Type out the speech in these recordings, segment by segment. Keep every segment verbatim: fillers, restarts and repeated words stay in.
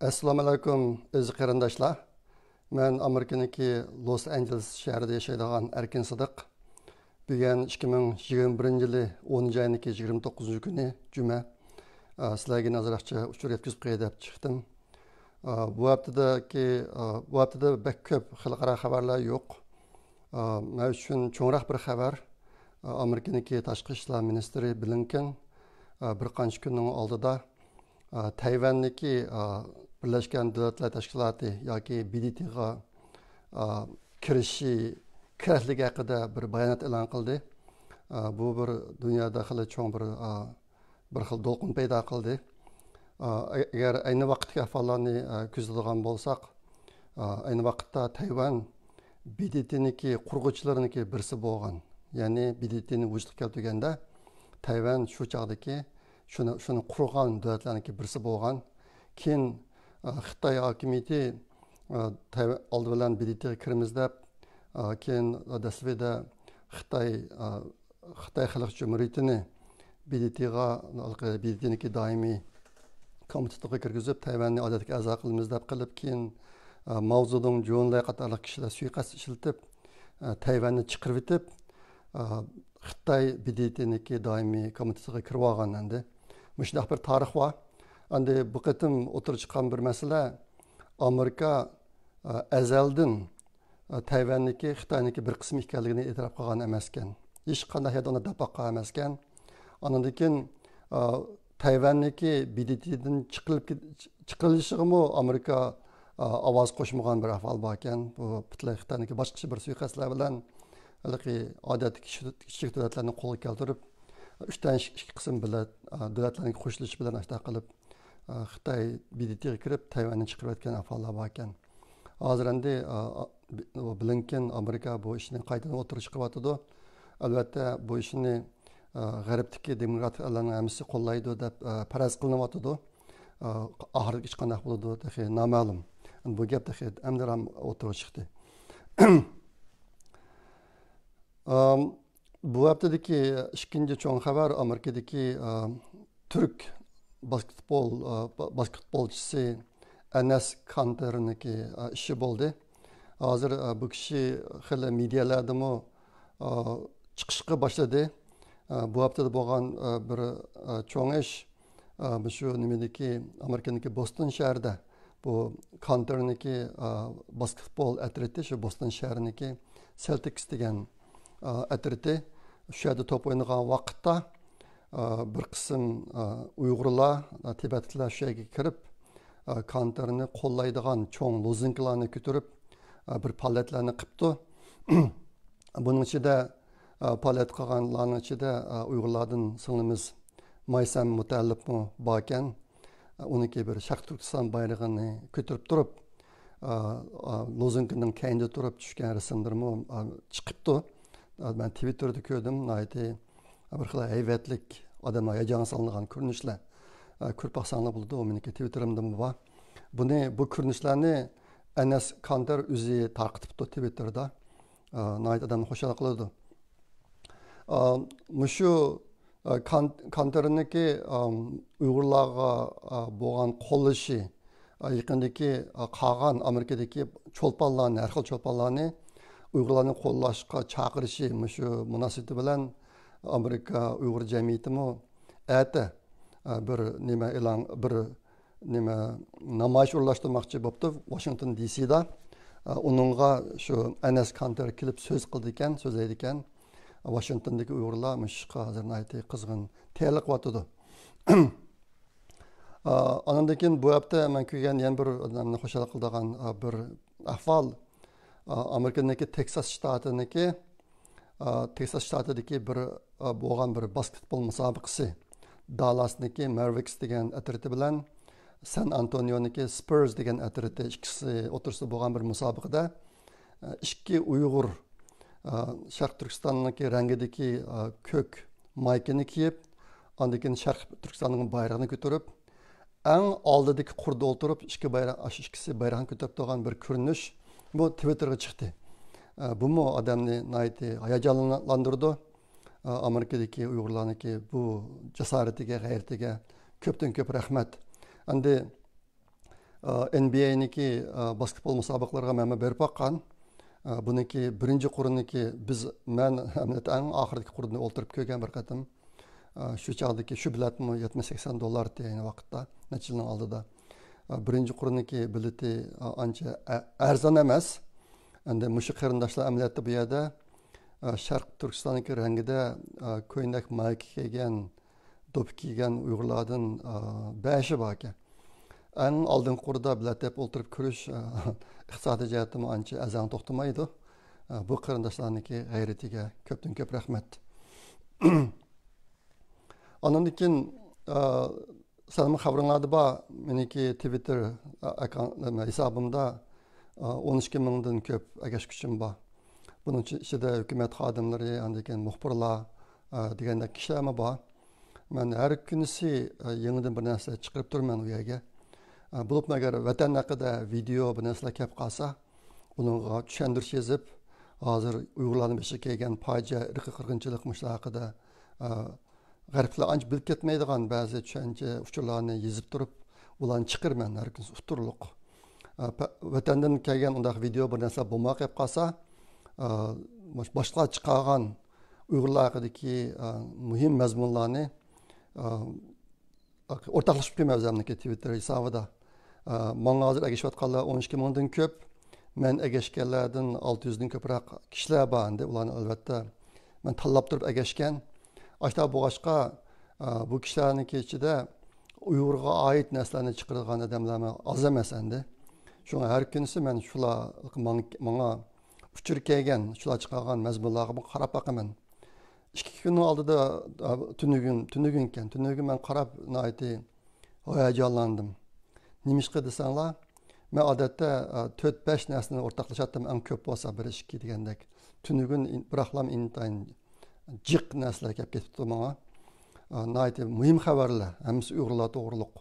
ئەسسالامۇ ئەلەيكۇم، ئەزىز قېرىنداشلار. مەن ئامېرىكىنىڭكى لوس ئانژېلېس شەھىرىدە ياشايدىغان ئەركىن سىدىق. بۈگۈن ئىككى مىڭ يىگىرمە بىرىنچى يىلى ئونىنچى ئاينىڭكى يىگىرمە توققۇزىنچى كۈنى، جۈمە. ئا، سىلەرگە نازارەتچە ئۇچۇر يەتكۈزۈپ قوياي دەپ چىقتىم. ئا، بۇ ھەپتىدىكى، ئا، بۇ ھەپتىدە بەك كۆپ خەلقئارا خەۋەرلەر يوق. ئا، مەن ئۈچۈن چوڭراق بىر خەۋەر. ئا، ئامېرىكىنىڭكى تاشقى ئىشلار مىنىستىرى بلىنكېن، ئا، بىر قانچە كۈننىڭ ئالدىدا، ئا، تەيۋەننىكى، ئا، بىرلەشكەن دۆلەتلەر تەشكىلاتى ياكى بى دى تىغا، ئا، كىرىشى كېرەكلىكى ھەققىدە بىر بايانات ئېلان قىلدى. ئا، بۇ بىر دۇنيادا خېلى چوڭ بىر، ئا، بىر خىل دولقۇن پەيدا قىلدى. ئا، ئەگەر ئەينى ۋاقىتتىكى ئەھۋاللارنى، ئا، كۆزىتىدىغان بولساق، ئا، ئەينى ۋاقىتتا تەيۋەن بى دى تىنىڭكى قۇرغۇچىلىرىنىڭكى بىرسى بولغان، يەنى بى دى تىنى ۋۇجۇدقا كەلتۈرگەندە تەيۋەن شۇ چاغدىكى شۇنى، شۇنى قۇرغان دۆلەتلەرنىڭكى بىرسى بولغان. كېيىن، ئا، خىتاي ھاكىمىيىتى، ئا، تەيۋەن ئالدى بىلەن بى دى تىغا كىرىمىز دەپ، ئا، كېيىن دەسلىپىدە خىتاي، ئا، خىتاي خەلق جۇمھۇرىيىتىنى بى دى تىغا، بى دى تىنىڭكى دائىمىي كومىتېتىغا كىرگۈزۈپ، تەيۋەننى ئادەتتىكى ئەزا قىلىمىز دەپ قىلىپ، كېيىن، ئا، ماۋزېدۇڭ، جۇ ئېنلاي قاتارلىق كىشىلەر سۇيىقەست ئىشلىتىپ، ئا، تەيۋەننى چىقىرىۋېتىپ، ئا، خىتاي بى دى تىنىڭكى دائىمىي كومىتېتىغا كىرىۋالغان ئەمدى. مۇشۇنداق بىر تارىخ بار. ئەمدى بۇ قېتىم ئوتتۇرىغا چىققان بىر مەسىلە، ئامېرىكا، ئا، ئەزەلدىن، ئا، تەيۋەننىڭكى خىتاينىڭكى بىر قىسمى ئىكەنلىكىنى ئېتىراپ قىلغان ئەمەسكەن. ھېچقانداق يەردە ئۇنى دەپ باققان ئەمەسكەن. ئاندىن كېيىن، ئا، تەيۋەننىڭكى بى دى تىدىن چىقىرىلىپ كېت-، چىقىرىلىشىغىمۇ ئامېرىكا، ئا، ئاۋاز قوشمىغان بىر ئەھۋال باركەن. بۇ پۈتۈنلەي خىتاينىڭكى باشقىچە بىر سۇيىقەستلەر بىلەن ھېلىقى ئادەتتىكى كىچىك، كىچىك دۆلەتلەرنى قولغا كەلتۈرۈپ، ئۈچتىن ئىككى قىسىم بىلەن، ئا، دۆلەتلەرنىڭ قوشۇلۇشى بىلەن ئاشۇنداق قىلىپ، ئا، خىتاي بى دى تىغا كىرىپ، تەيۋەننى چىقىرىۋەتكەن ئەھۋاللار باركەن. ھازىر ئەمدى، ئا، ئا، بلىنكېن ئامېرىكا بۇ ئىشنى قايتىدىن ئوتتۇرىغا چىقىرىۋاتىدۇ. ئەلۋەتتە، بۇ ئىشنى، ئا، غەربتىكى دېموكراتىك ئەللەرنىڭ ھەممىسى قوللايدۇ دەپ، ئا، پەرەز قىلىنىۋاتىدۇ. ئا، ئاخىرىدا ئىش قانداق بولىدۇ، تېخى نامەلۇم. بۇ گەپ تېخى ئەمدى ئوتتۇرىغا چىقتى. ئام، بۇ ھەپتىدىكى ئىككىنچى چوڭ خەۋەر ئامېرىكىدىكى، ئا، تۈرك باسكېتبول، ئا، با-، باسكېتبولچىسى ئەنەس كانتېرنىڭكى، ئا، ئىشى بولدى. ھازىر، ئا، بۇ كىشى خېلى مېدىيالەردىمۇ، ئا، چىقىشقا باشلىدى. ئا، بۇ ھەپتىدە بولغان، ئا، بىر، ئا، چوڭ ئىش، ئا، مۇشۇ نېمىدىكى، ئامېرىكىنىڭكى بوستون شەھىرىدە بۇ كانتېرنىڭكى، ئا، باسكېتبول ئەترىتى، شۇ بوستون شەھىرىنىڭكى سېلتىكس دېگەن، ئا، ئەترىتى شۇ يەردە توپ ئوينىغان ۋاقىتتا، ئا، بىر قىسىم، ئا، ئۇيغۇرلار، ئا، تىبەتلىكلەر شۇ يەرگە كىرىپ، ئا، كانتېرنى قوللايدىغان چوڭ لوزۇنكىلارنى كۆتۈرۈپ، ئا، بىر پائالىيەتلەرنى قىپتۇ. بۇنىڭ ئىچىدە، ئا، پائالىيەت قىلغانلارنىڭ ئىچىدە، ئا، ئۇيغۇرلاردىن سىڭلىمىز مايسەم مۇتەللىپمۇ باركەن. ئا، ئۇنىڭكى بىر شەرقىي تۈركىستان بايرىقىنى كۆتۈرۈپ تۇرۇپ، ئا، ئا، لوزۇنكىنىڭ كەينىدە تۇرۇپ چۈشكەن رەسىملىرىمۇ، ئا، چىقىپتۇ. ئا، مەن تىۋىتتېردا كۆردۈم، ناھايىتى بىر خىل ھەيۋەتلىك، ئادەملەر ھاياجانغا سالىدىغان كۆرۈنۈشلەر. ئا، كۆرۈپ باقساڭلار بولىدۇ، ئۇ مېنىڭكى تىۋىتتېرىمدىمۇ بار. بۇنى، بۇ كۆرۈنۈشلەرنى ئەنەس كانتېر ئۆزى تارقىتىپتۇ تىۋىتتېردا. ئا، ناھايىتى ئادەمنى خۇشال قىلىدۇ. ئا، مۇشۇ، ئا، كان-، كانتېرنىڭكى، ئا، ئۇيغۇرلارغا، ئا، بولغان قوللىشى، ئا، يېقىندىكى، ئا، قالغان ئامېرىكىدىكى چولپانلارنى، ھەر خىل چولپانلارنى ئۇيغۇرلارنى قوللاشقا چاقىرىشى، مۇشۇ مۇناسىۋىتى بىلەن ئامېرىكا ئۇيغۇر جەمئىيىتىمۇ ئەتە، ئا، بىر نېمە ئېلان، بىر نېمە، نامايىش ئورۇنلاشتۇرماقچى بوپتۇ ۋاشىنگتون دى سىدا. ئۇنىڭغا شۇ ئەنەس كانتېر كېلىپ سۆز قىلىدىكەن، سۆزلەيدىكەن. ۋاشىنگتوندىكى ئۇيغۇرلار مۇشۇ ئىشقا ھازىر ناھايىتى قىزغىن تەييارلىق قىلىۋاتىدۇ. ئانىڭدىن كېيىن بۇ ھەپتە مەن كۆرگەن يەنە بىر ئادەمنى خۇشال قىلىدىغان بىر ئەھۋال. ئامېرىكىدىكى تېكساس شتاتىنىڭكى ئا، تېكساس شتاتىدىكى بىر، ئا، بولغان بىر باسكېتبول مۇسابىقىسى. داللاسنىكى مەۋېرىكس دېگەن ئەترىتى بىلەن سان ئانتونىيونىكى سپۇرس دېگەن ئەترىتى ئىككىسى ئوتتۇرىسىدا بولغان بىر مۇسابىقىدە، ئا، ئىككى ئۇيغۇر، ئا، شەرقىي تۈركىستاننىڭكى رەڭگىدىكى، ئا، كۆك مايكىنى كىيىپ، ئاندىن كېيىن شەرقىي تۈركىستاننىڭ بايرىقىنى كۆتۈرۈپ، ئەڭ ئالدىدىكى قۇردا ئولتۇرۇپ، ئىككى بايراق، ئاشۇ ئىككىسى بايراقنى كۆتۈرۈپ تۇرغان بىر كۆرۈنۈش بۇ تىۋىتتېرغا چىقتى. ئە، بۇمۇ ئادەمنى ناھايىتى ھاياجانلاندۇرىدۇ. ئە، ئامېرىكىدىكى ئۇيغۇرلارنىڭكى بۇ جاسارىتىگە، غەيرىتىگە كۆپتىن كۆپ رەھمەت. ئەمدى ئېن بى ئەي نىكى باسكېتبول مۇسابىقىلىرىغا مەنمۇ بېرىپ باققان. بۇنىڭكى بىرىنچى قۇرىنىكى بىز، مەن ئەمەلىيەتتە ئەڭ ئاخىرىدىكى قۇرىنى ئولتۇرۇپ كۆرگەن بىر قېتىم. شۇ چاغدىكى شۇ بېلەتمۇ يەتمىش سەكسەن دوللار ئىدى ئەينى ۋاقىتتا، نەچچە يىلنىڭ ئالدىدا. بىرىنچى قۇرىنىكى بېلىتى ئانچە ئە-، ئەرزان ئەمەس. ئەمدى مۇشۇ قېرىنداشلار ئەمەلىيەتتە بۇ يەردە، ئە، شەرقىي تۈركىستاندىكى رەڭگىدە، ئە، كۆينەك مايكا كىيگەن، دوپپا كىيگەن ئۇيغۇرلاردىن، ئە، بەشى باركەن. ئەڭ ئالدىنقى قۇردا بېلەت دەپ ئولتۇرۇپ كۆرۈش، ئە، ئىقتىسادىي جەھەتتىمۇ ئانچە ئەزەڭ توختىمايدۇ. ئە، بۇ قېرىنداشلارنىڭكى غەيرىتىگە كۆپتىن كۆپ رەھمەت. ئاندىن كېيىن، ئە، سەنمۇ خەۋىرىڭلاردا بار، مېنىڭكى تىۋىتتېر ئاككاونت، نېمە، ھېسابىمدا، ئا، ئون ئىككى مىڭدىن كۆپ ئەگەشكۈچىم بار. بۇنىڭ ئىچى-، ئىچىدە ھۆكۈمەت خادىملىرى، ئاندىن كېيىن مۇخبىرلار، ئا، دېگەندەك كىشىلەرمۇ بار. مەن ھەر كۈنىسى، ئا، يېڭىدىن بىر نەرسە چىقىرىپ تۇرىمەن ئۇ يەرگە. ئا، بولۇپمۇ ئەگەر ۋەتەن ھەققىدە ۋىدېئو بىر نەرسىلەر كەپ قالسا، ئۇنىڭغا چۈشەندۈرۈش يېزىپ، ھازىر ئۇيغۇرلارنىڭ بېشىغا كەلگەن پاجىئە، ئىرقىي قىرغىنچىلىق مۇشۇلار ھەققىدە، ئا، غەربلەر ئانچە بىلىپ كەتمەيدىغان بەزى چۈشەنچە ئۇچۇرلارنى يېزىپ تۇرۇپ، ئۇلارنى چىقىرىمەن ھەر كۈنى ئۇتتۇرۇلۇق. ئا، پە-، ۋەتەندىن كەلگەن ئۇنداق ۋىدېئو بىر نەرسە بولماي قېلىپ قالسا، ئا، باش-، باشقىلار چىقارغان ئۇيغۇرلار ھەققىدىكى، ئا، مۇھىم مەزمۇنلارنى، ئا، ئورتاقلىشىپ قويىمەن ئۆزۈمنىڭكى تىۋىتتېر ھېسابىدا. ئە، ماڭا ھازىر ئەگىشىۋاتقانلار ئون ئىككى مىڭدىن كۆپ. مەن ئەگەشكەنلەردىن ئالتە يۈزدىن كۆپرەك كىشىلەر بار ئەمدى. ئۇلارنى ئەلۋەتتە مەن تاللاپ تۇرۇپ ئەگەشكەن. ئاشۇنداق بولغاچقا، ئە، بۇ كىشىلەرنىڭكى ئىچىدە ئۇيغۇرغا ئائىت نەرسىلەرنى چىقىرىدىغان ئادەملەرمۇ ئاز ئەمەس ئەمدى. شۇڭا ھەر كۈنىسى مەن شۇلار ماڭ-، ماڭا ئۇچۇر كەلگەن، شۇلار چىقارغان مەزمۇنلارغا قاراپ باقىمەن. ئىككى كۈننىڭ ئالدىدا، ئا، تۈنۈگۈن، تۈنۈگۈنكەن، تۈنۈگۈن مەن قاراپ ناھايىتى ھاياجانلاندىم. نېمىشقا دېسەڭلار، مەن ئادەتتە، ئا، تۆت، بەش نەرسىنى ئورتاقلىشاتتىم، ئەڭ كۆپ بولسا بىر، ئىككى دېگەندەك. تۈنۈگۈن ئىن-، بىراقلام ئىنتايىن جىق نەرسىلەر كەپ كېتىپتۇ ماڭا. ئا، ناھايىتى مۇھىم خەۋەرلەر، ھەممىسى ئۇيغۇرلار توغرۇلۇق.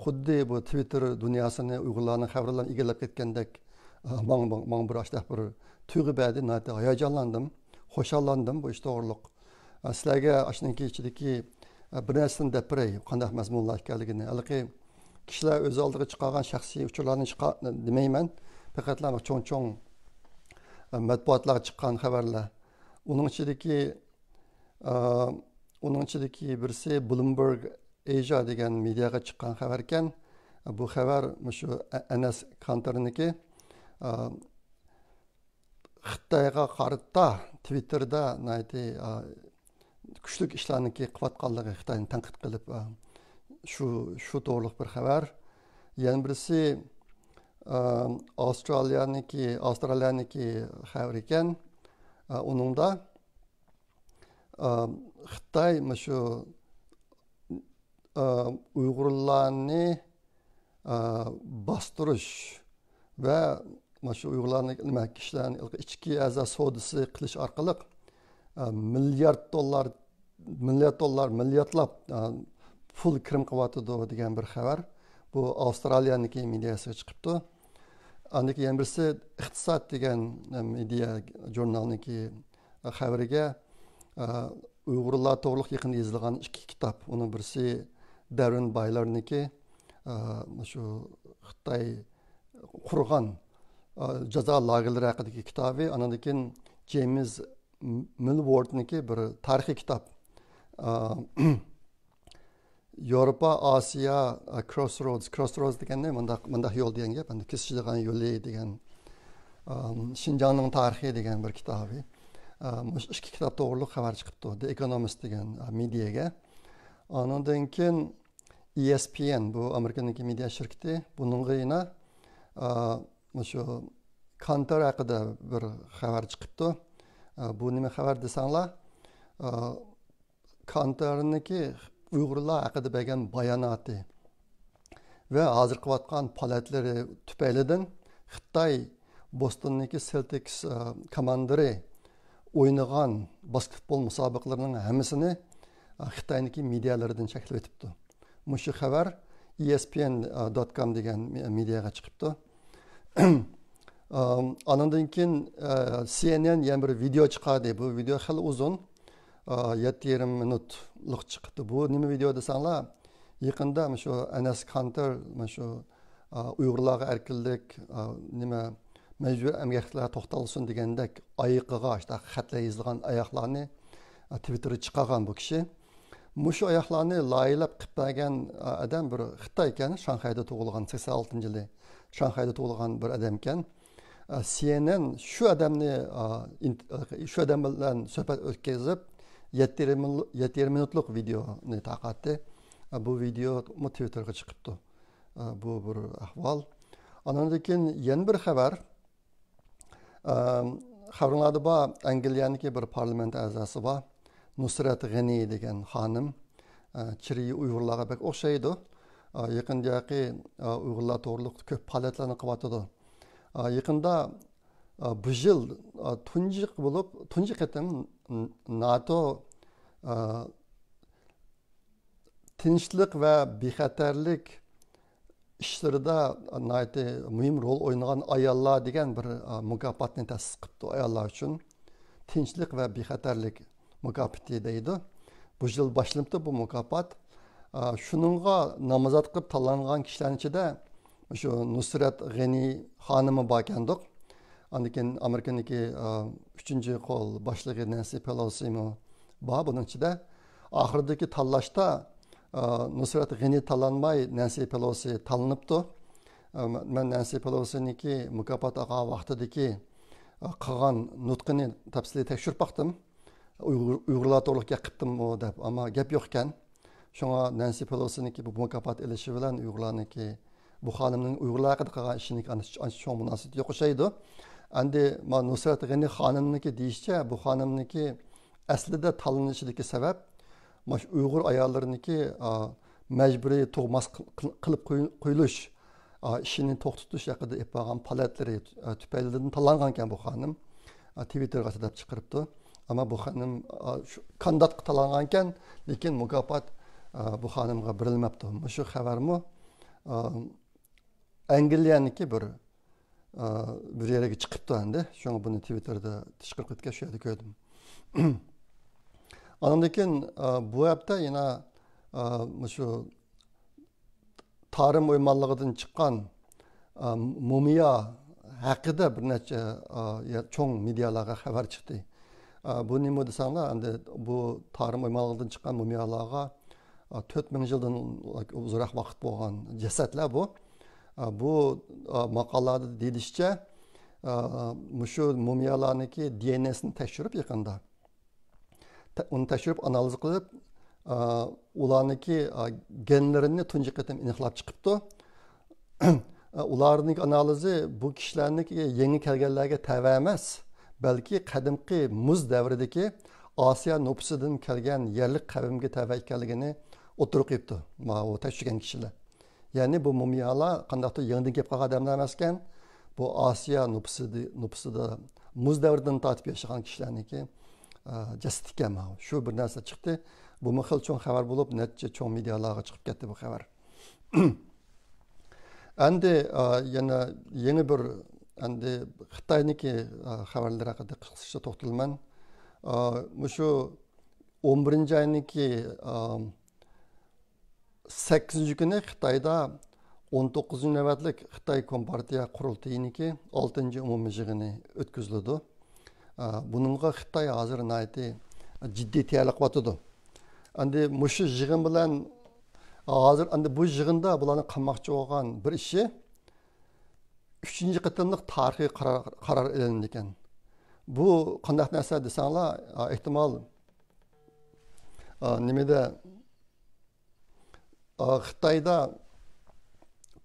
خۇددى بۇ تىۋىتتېر دۇنياسىنى ئۇيغۇرلارنىڭ خەۋىرى بىلەن ئىگىلەپ كەتكەندەك، ئا، ماڭ-، ماڭ-، ماڭا بىر ئاشۇنداق بىر تۇيغۇ بەردى، ناھايىتى ھاياجانلاندىم، خۇشاللاندىم بۇ ئىش توغرۇلۇق. ئا، سىلەرگە ئاشۇنىڭكى ئىچىدىكى، ئا، بىر نەرسىنى دەپ بېرەي، قانداق مەزمۇنلار ئىكەنلىكىنى. ھېلىقى كىشىلەر ئۆز ئالدىغا چىقارغان شەخسىي ئۇچۇرلارنى چىقا-، دېمەيمەن، پەقەتلا چوڭ-چوڭ، ئا، مەتبۇئاتلارغا چىققان خەۋەرلەر. ئۇنىڭ ئىچىدىكى، ئا، ئۇنىڭ ئىچىدىكى بىرسى بلومبېرگ ئېيژىيا دېگەن مېدىياغا چىققان خەۋەركەن. بۇ خەۋەر مۇشۇ ئە-، ئەنەس كانتېرنىكى، ئا، خىتايغا قارىتا تىۋىتتېردا ناھايىتى، ئا، كۈچلۈك ئىشلارنىكى قىلىۋاتقانلىقى، خىتاينى تەنقىد قىلىپ، ئا، شۇ، شۇ توغرۇلۇق بىر خەۋەر. يەنە بىرسى، ئا، ئاۋسترالىيەنىكى، ئاۋسترالىيەنىكى خەۋىرى ئىكەن. ئا، ئۇنىڭدا، ئا، خىتاي مۇشۇ، ئا، ئۇيغۇرلارنى، ئا، باستۇرۇش ۋە مۇشۇ ئۇيغۇرلارنى، نېمە، كىشىلەرنى ئىچكى ئەزا سودىسى قىلىش ئارقىلىق، ئا، مىليارد دوللار، مىليارد دوللار، مىلياردلاپ، ئا، پۇل كىرىم قىلىۋاتىدۇ دېگەن بىر خەۋەر. بۇ ئاۋسترالىيەنىڭكى مېدىياسىغا چىقىپتۇ. ئاندىن كېيىن يەنە بىرسى ئىقتىساد دېگەن، ئە، مېدىيا ژۇرنالنىڭكى خەۋىرىگە، ئە، ئۇيغۇرلار توغرۇلۇق يېقىندا يېزىلغان ئىككى كىتاب. ئۇنىڭ بىرسى دەررېن بايلېرنىڭكى، ئە، مۇشۇ خىتاي قۇرغان، ئە، جازا لاگېرلىرى ھەققىدىكى كىتابى، ئاندىن كېيىن جېيمىز مىلۋوردنىڭكى بىر تارىخىي كىتاب. ئە، ياۋروپا، ئاسىيا، ئە، كروسرودس. كروسرودس دېگەننى مۇنداق، مۇنداق يول دېگەن گەپ، ئەمدى كېسىشىدىغان يولى دېگەن، ئە، شىنجاڭنىڭ تارىخى دېگەن بىر كىتابى. ئە، مۇشۇ ئىككى كىتاب توغرۇلۇق خەۋەر چىقىپتۇ، The Economist دېگەن، ئە، مېدىيەگە. ئانىڭدىن كېيىن ئى ئېس پى ئېن، بۇ ئامېرىكىنىڭكى مېدىيا شىركىتى، بۇنىڭغا يەنە، ئە، مۇشۇ كانتېر ھەققىدە بىر خەۋەر چىقىپتۇ. ئە، بۇ نېمە خەۋەر دېسەڭلار، ئە، كانتېرنىڭكى ئۇيغۇرلار ھەققىدە بەرگەن باياناتى ۋە ھازىر قىلىۋاتقان پائالىيەتلىرى تۈپەيلىدىن خىتاي بوستوننىڭكى سېلتىكس، ئە، كوماندىرى ئوينىغان باسكېتبول مۇسابىقىلىرىنىڭ ھەممىسىنى، ئە، خىتاينىڭكى مېدىيالىرىدىن چەكلىۋېتىپتۇ. مۇشۇ خەۋەر ئى ئېس پى ئېن دوت كوم دېگەن مېدىياغا چىقىپتۇ. ئانىڭدىن كېيىن، ئە، سى ئېن ئېن يەنە بىر ۋىدېئو چىقاردى. بۇ ۋىدېئو خېلى ئۇزۇن، ئە، يەتتە يېرىم مىنۇتلۇق چىقىپتۇ. بۇ نېمە ۋىدېئو دېسەڭلار، يېقىندا مۇشۇ ئەنەس كانتېر مۇشۇ، ئۇيغۇرلارغا ئەركىنلىك، نېمە، مەجبۇرىي ئەمگەكلەر توختالسۇن دېگەندەك ئايىقىغا شۇنداق خەتلەر يېزىلغان ئاياغلارنى تىۋىتتېرغا چىقارغان بۇ كىشى. مۇشۇ ئاياغلارنى لايىھەلەپ قىلىپ بەرگەن ئادەم بىر خىتاي ئىكەن، شاڭخەيدە تۇغۇلغان، سەكسەن ئالتىنچى يىلى شاڭخەيدە تۇغۇلغان بىر ئادەم ئىكەن. سى ئېن ئېن شۇ ئادەمنى، شۇ ئادەم بىلەن سۆھبەت ئۆتكۈزۈپ، يەتتە يېرىم مىنۇتلۇق ۋىدېونى تارقاتتى. بۇ ۋىدېومۇ تىۋىتتېرغا چىقىپتۇ. بۇ بىر ئەھۋال. ئاندىن كېيىن يەنە بىر خەۋەر. ئەم، خەۋىرىڭلاردا بار، ئەنگلىيەنىڭكى بىر پارلامېنت ئەزاسى بار، نۇسرەت غېنى دېگەن خانىم. ئە، چىرىيى ئۇيغۇرلارغا بەك ئوخشايدۇ. ئە، يېقىندىكى، ئە، ئۇيغۇرلار توغرىلىق كۆپ پائالىيەتلەرنى قىلىۋاتىدۇ. ئە، يېقىندا، ئە، بۇ يىل، ئە، تۇنجى بولۇپ، تۇنجى قېتىم ناتو، ئە، تىنچلىق ۋە بىخەتەرلىك ئىشلىرىدا ناھايىتى مۇھىم رول ئوينىغان ئاياللار دېگەن بىر، ئا، مۇكاپاتنى تەسىس قىپتۇ ئاياللار ئۈچۈن. تىنچلىق ۋە بىخەتەرلىك مۇكاپاتى دەيدۇ. بۇ يىل باشلىنىپتۇ بۇ مۇكاپات. ئا، شۇنىڭغا نامزات قىلىپ تاللانغان كىشىلەرنىڭ ئىچىدە شۇ نۇسرەت غېنى خانىمى باركەندۇق. ئاندىن كېيىن ئامېرىكىنىڭكى، ئا، ئۈچىنچى قول باشلىقى نەنسى پېلوسىمۇ بار بۇنىڭ ئىچىدە. ئاخىرىدىكى تاللاشتا، ئا، نۇسرەت غېنى تاللانماي، نەنسى پېلوسى تاللىنىپتۇ. ئا، مەن نەنسى پېلوسىنىڭكى مۇكاپات ئالغان ۋاقتىدىكى، ئا، قىلغان نۇتقىنى تەپسىلىي تەكشۈرۈپ باقتىم. ئۇيغۇر، ئۇيغۇرلار توغرىلىق گەپ قىپتىمۇ دەپ، ئەمما گەپ يوق ئىكەن. شۇڭا نەنسى پېلوسىنىڭكى بۇ مۇكاپات ئېلىشى بىلەن ئۇيغۇرلارنىڭكى، بۇ خانىمنىڭ ئۇيغۇرلار ھەققىدە قىلغان ئىشىنىڭكى ئانچە، ئانچە چوڭ مۇناسىۋىتى يوق ئوخشايدۇ. ئەمدى ما نۇسرەت غېنى خانىمنىڭكى دېيىشىچە، بۇ خانىمنىڭكى ئەسلىدە تاللىنىشىدىكى سەۋەب، مانا شۇ ئۇيغۇر ئاياللىرىنىڭكى، ئا، مەجبۇرىي تۇغماس قىل-، قىل-، قىلىپ قوي-، قويۇلۇش، ئا، ئىشىنى توختىتىش ھەققىدە ئېلىپ بارغان پائالىيەتلىرى، ئا، تۈپەيلىدىن تاللانغانكەن بۇ خانىم. ئا، تىۋىتتېرغا دەپ چىقىرىپتۇ. ئەمما بۇ خانىم، ئا، شۇ كاندىداتقا تاللانغانكەن، لېكىن مۇكاپات، ئا، بۇ خانىمغا بېرىلمەپتۇ. مۇشۇ خەۋەرمۇ، ئا، ئەنگلىيەنىڭكى بىر، ئا، بىر يەرگە چىقىپتۇ ئەمدى. شۇڭا بۇنى تىۋىتتېردا تىشقىرىپ كەتكەچ شۇ يەردە كۆردۈم. ئاندىن كېيىن، ئا، بۇ ھەپتە يەنە، ئا، مۇشۇ تارىم ئويمانلىقىدىن چىققان، ئا، مۇمىيا ھەققىدە بىر نەچچە، ئا، يە-، چوڭ مېدىيالارغا خەۋەر چىقتى. ئا، بۇ نېمە دېسەڭلار، ئەمدى بۇ تارىم ئويمانلىقىدىن چىققان مۇمىيالارغا، ئا، تۆت مىڭ يىلدىن ئۇزۇنراق ۋاقىت بولغان جەسەتلەر بۇ. ئا، بۇ، ئا، ماقالىلاردا دېيىلىشىچە، ئا، مۇشۇ مۇمىيالارنىڭكى دى ئېن ئېسىنى تەكشۈرۈپ يېقىندا، تە-، ئۇنى تەكشۈرۈپ ئانالىز قىلىپ، ئا، ئۇلارنىڭكى، ئا، گېنلىرىنى تۇنجى قېتىم ئېنىقلاپ چىقىپتۇ. ئۇلارنىڭ ئانالىزى بۇ كىشىلەرنىڭكى يېڭى كەلگەنلەرگە تەۋە ئەمەس، بەلكى قەدىمكى مۇز دەۋرىدىكى ئاسىيا نوپۇسىدىن كەلگەن يەرلىك قەۋمگە تەۋە ئىكەنلىكىنى ئوتتۇرىغا قويۇپتۇ. ماۋۇ تەكشۈرگەن كىشىلەر. يەنى بۇ مۇمىيالار قانداقتۇر يېڭىدىن كېلىپ قالغان ئادەملەر ئەمەسكەن. بۇ ئاسىيا نوپۇسىدا، نوپۇسىدا مۇز دەۋرىدىن تارتىپ ياشىغان كىشىلەرنىڭكى، ئە، جەسىتى ئىكەن ماۋۇ. شۇ بىر نەرسە چىقتى. بۇمۇ خېلى چوڭ خەۋەر بولۇپ، نەچچە چوڭ مېدىيالارغا چىقىپ كەتتى بۇ خەۋەر. ئەمدى، ئا، يەنە يېڭى بىر، ئەمدى خىتاينىڭكى، ئا، خەۋەرلىرى ھەققىدە قىسقىچە توختىلىمەن. ئا، مۇشۇ ئون بىرىنچى ئاينىڭكى، ئا، سەككىزىنچى كۈنى خىتايدا ئون توققۇزىنچى نۆۋەتلىك خىتاي كومپارتىيە قۇرۇلتىيىنىڭكى ئالتىنچى ئومۇمىي يىغىنى ئۆتكۈزۈلىدۇ. ئا، بۇنىڭغا خىتاي ھازىر ناھايىتى جىددىي تەييارلىق قىلىۋاتىدۇ. ئەمدى مۇشۇ يىغىن بىلەن، ھازىر ئەمدى بۇ يىغىندا بۇلارنىڭ قىلماقچى بولغان بىر ئىشى، ئۈچىنچى قېتىملىق تارىخىي قارار، قارار ئېلىندىكەن. بۇ قانداق نەرسە دېسەڭلار، ئا، ئېھتىمال، ئا، نېمىدە، ئا، خىتايدا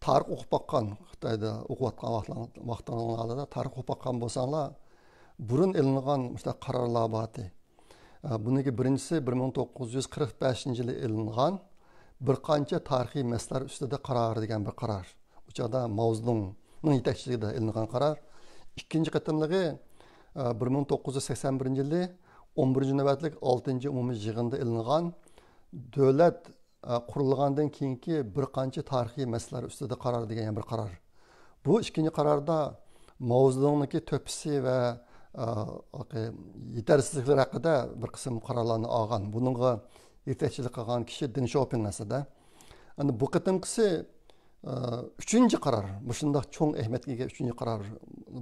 تارىخ ئوقۇپ باققان، خىتايدا ئوقۇۋاتقان ۋاقتىڭ-، ۋاقتىڭلاردا تارىخ ئوقۇپ باققان بولساڭلار، بۇرۇن ئېلىنغان مۇشۇنداق قارارلار بارتى. ئا، بۇنىڭكى بىرىنچىسى بىر مىڭ توققۇز يۈز قىرىق بەشىنچى يىلى ئېلىنغان بىر قانچە تارىخىي مەسىلىلەر ئۈستىدە قارار دېگەن بىر قارار. ئۇ چاغدا ماۋزېدۇڭنىڭ يېتەكچىلىكىدە ئېلىنغان قارار. ئىككىنچى قېتىملىقى، ئا، بىر مىڭ توققۇز يۈز سەكسەن بىرىنچى يىلى ئون بىرىنچى نۆۋەتلىك ئالتىنچى ئومۇمىي يىغىندا ئېلىنغان دۆلەت، ئا، قۇرۇلغاندىن كېيىنكى بىر قانچە تارىخىي مەسىلىلەر ئۈستىدە قارار دېگەن يەنە بىر قارار. بۇ ئىككىنچى قاراردا ماۋزېدۇڭنىڭكى تۆھپىسى ۋە، ئا، يېتەرسىزلىكلىرى ھەققىدە بىر قىسىم قارارلارنى ئالغان. بۇنىڭغا يېتەكچىلىك قىلغان كىشى دېڭ شياۋپىڭ ئەسلىدە. ئەمدى بۇ قېتىمقىسى، ئۈچىنچى قارار، مۇشۇنداق چوڭ ئەھمىيەتكە ئىگە ئۈچىنچى قارار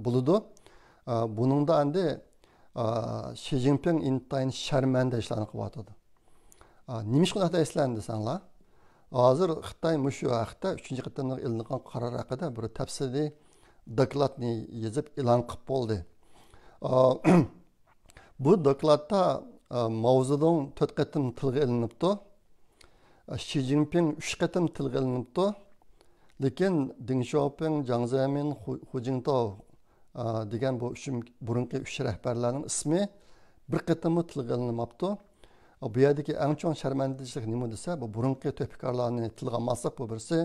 بولىدۇ. بۇنىڭدا ئەمدى شى جىنپىڭ ئىنتايىن شەرمەندە ئىشلارنى قىلىۋاتىدۇ. نېمىشقا ئۇنداق دەيسىلەر دېسەڭلار، ھازىر خىتاي مۇشۇ ھەقتە ئۈچىنچى قېتىملىق ئېلىنغان قارار ھەققىدە بىر تەپسىلىي دوكلاتنى يېزىپ ئېلان قىلىپ بولدى. بۇ دوكلاتتا ماۋزېدۇڭ تۆت قېتىم تىلغا ئېلىنىپتۇ. شى جىنپىڭ ئۈچ قېتىم تىلغا ئېلىنىپتۇ. لېكىن دېڭ شياۋپىڭ، جياڭ زېمىن، خۇ جىڭتاۋ دېگەن بۇ ئۈچ، بۇرۇنقى ئۈچ رەھبەرلەرنىڭ ئىسمى بىر قېتىممۇ تىلغا ئېلىنماپتۇ. بۇ يەردىكى ئەڭ چوڭ شەرمەندىچىلىك نېمە دېسە، بۇ بۇرۇنقى تۆھپىكارلارنى تىلغا ئالماسلىق بۇ بىرسى.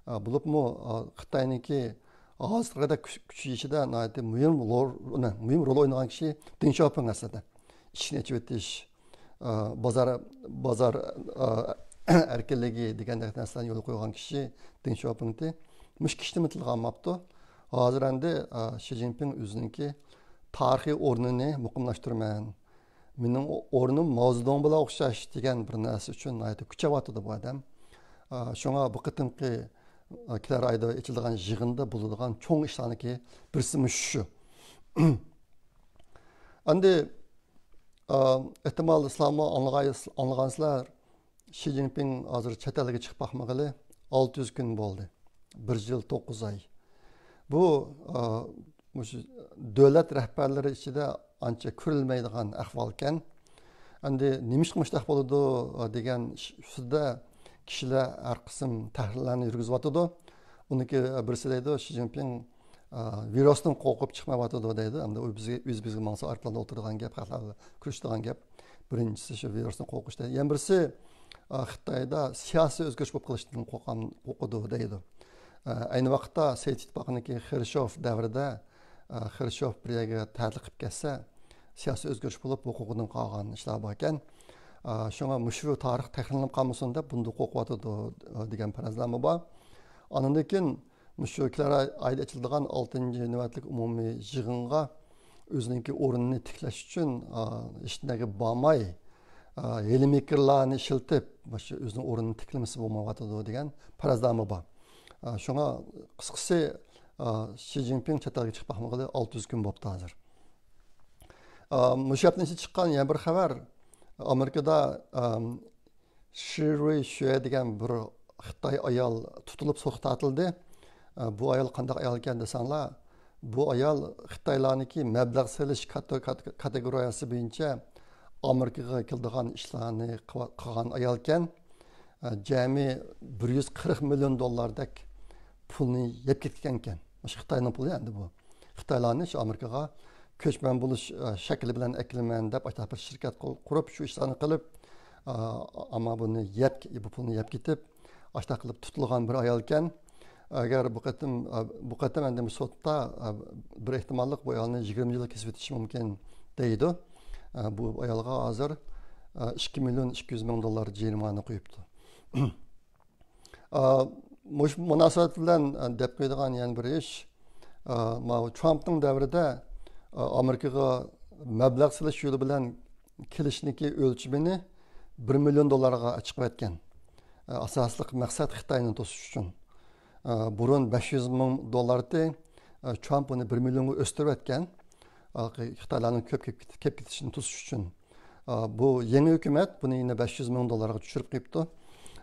بولۇپمۇ خىتاينىڭكى ھازىرغىدەك كۈچ، كۈچىيىشىدە ناھايىتى مۇھىم رول، مۇھىم رول ئوينىغان كىشى دېڭ شياۋپىڭ ئەسلىدە. ئىشىكنى ئېچىۋېتىش، بازار، بازار ئەركىنلىكى دېگەندەك نەرسىلەرنى يولغا قويغان كىشى دېڭ شياۋپىڭتى. مۇشۇ كىشىنىمۇ تىلغا ئالماپتۇ. ھازىر ئەمدى شى جىنپىڭ ئۆزىنىڭكى تارىخىي ئورنىنى مۇقىملاشتۇرىمەن، مېنىڭ ئورنۇم ماۋزېدۇڭ بىلەن ئوخشاش دېگەن بىر نەرسە ئۈچۈن ناھايىتى كۈچەۋاتىدۇ بۇ ئادەم. شۇڭا بۇ قېتىمقى كېلەر ئايدا ئېچىلىدىغان يىغىندا بولىدىغان چوڭ ئىشلارنىڭكى بىرسىمۇ شۇ. ئەمدى ئېھتىمال سىلەرمۇ ئاڭلىغاي-، ئاڭلىغانسىلەر، شى جىنپىڭ ھازىر چەت ئەلگە چىقىپ باقمىغىلى ئالتە يۈز كۈن بولدى. بىر يىل توققۇز ئاي. بۇ مۇشۇ دۆلەت رەھبەرلىرى ئىچىدە ئانچە كۆرۈلمەيدىغان ئەھۋالكەن. ئەمدى نېمىشقا مۇشۇنداق بولىدۇ دېگەن ئۈستىدە كىشىلەر ھەر قىسىم تەھلىللەرنى يۈرگۈزۈۋاتىدۇ. ئۇنىڭكى بىرسى دەيدۇ، شى جىنپىڭ ۋىرۇستىن قورقۇپ چىقمايۋاتىدۇ دەيدۇ. ئەمدى ئۇ بىزگە، ئۆز بىزگە ماڭسا ئارقىلاردا ئولتۇرىدىغان گەپ، خەقلەر كۆرۈشىدىغان گەپ. بىرىنچىسى شۇ ۋىرۇستىن قورقۇش دەيدۇ. يەنە بىرسى، خىتايدا سىياسىي ئۆزگىرىش بولۇپ قېلىشتىن قورقام-، قورقىدۇ دەيدۇ. ئەينى ۋاقىتتا سوۋېت ئىتتىپاقىنىڭكى خرۇشچوف دەۋرىدە، خرۇشچوف بىر يەرگە تەتىل قىلىپ كەتسە، سىياسىي ئۆزگىرىش بولۇپ، ھوقۇقىدىن قالغان ئىشلار باركەن. شۇڭا مۇشۇ تارىخ تەكرارلىنىپ قالمىسۇن دەپ بۇندىن قورقۇۋاتىدۇ دېگەن پەرەزلەرمۇ بار. ئاندىن كېيىن مۇشۇ كېلەر ئايدا ئېچىلىدىغان ئالتىنچى نۆۋەتلىك ئومۇمىي يىغىنغا ئۆزىنىڭكى ئورنىنى تىكلەش ئۈچۈن، ئا، ھېچنەگە بارماي، ئا، ھىيلە-مىكىرلارنى ئىشلىتىپ، مۇشۇ ئۆزىنىڭ ئورنىنى تىكلىمىسە بولمايۋاتىدۇ دېگەن پەرەزلەرمۇ بار. ئا، شۇڭا قىسقىسى، ئا، شى جىنپىڭ چەت ئەلگە چىقىپ باقمىغىلى ئالتە يۈز كۈن بوپتۇ ھازىر. ئا، مۇشۇ ھەپتىنىڭ ئىچىدە چىققان يەنە بىر خەۋەر، ئامېرىكىدا، ئام، شىرۇي شۈە دېگەن بىر خىتاي ئايال تۇتۇلۇپ سوتقا تارتىلدى. ئە، بۇ ئايال قانداق ئايال ئىكەن دېسەڭلار، بۇ ئايال خىتايلارنىڭكى مەبلەغ سېلىش كاتا-، كاتا-، كاتېگورىيەسى بويىچە ئامېرىكىغا كېلىدىغان ئىشلارنى قىلغان ئايال ئىكەن. ئە، جەمئىي بىر يۈز قىرىق مىليون دوللاردەك پۇلنى يەپ كەتكەن ئىكەن. مۇشۇ خىتاينىڭ پۇلى ئەمدى بۇ. خىتايلارنى شۇ ئامېرىكىغا كۆچمەن بولۇش، ئە، شەكلى بىلەن ئەكېلىمەن دەپ، ئاشۇنداق بىر شىركەت قۇ-، قۇرۇپ، شۇ ئىشلارنى قىلىپ، ئە، ئەمما بۇنى يەپ، بۇ پۇلنى يەپ كېتىپ، ئاشۇنداق قىلىپ تۇتۇلغان بىر ئايال ئىكەن. ئەگەر بۇ قېتىم، ئە، بۇ قېتىم ئەمدى سوتتا، ئە، بىر ئېھتىماللىق بۇ ئايالنى يىگىرمە يىلغا كېسىۋېتىشى مۇمكىن دەيدۇ. ئە، بۇ ئايالغا ھازىر، ئە، ئىككى مىليون ئىككى يۈز مىڭ دوللار جەرىمانە قويۇپتۇ. ئا، مۇشۇ مۇناسىۋەت بىلەن، ئا، دەپ قويىدىغان يەنە بىر ئىش، ئا، ماۋۇ ترامپنىڭ دەۋرىدە، ئا، ئامېرىكىغا مەبلەغ سېلىش يولى بىلەن كېلىشنىڭكى ئۆلچىمىنى بىر مىليون دوللارغا چىقىۋەتكەن. ئا، ئاساسلىق مەقسەت خىتاينى توسۇش ئۈچۈن. ئا، بۇرۇن بەش يۈز مىڭ دوللار ئىدى، ئا، ترامپ ئۇنى بىر مىليونغا ئۆستۈرۈۋەتكەن. ئا، خىتايلارنىڭ كۆپ كېلىپ كېتىشىنى توسۇش ئۈچۈن. ئا، بۇ يېڭى ھۆكۈمەت بۇنى يەنە بەش يۈز مىڭ دوللارغا چۈشۈرۈپ قويۇپتۇ.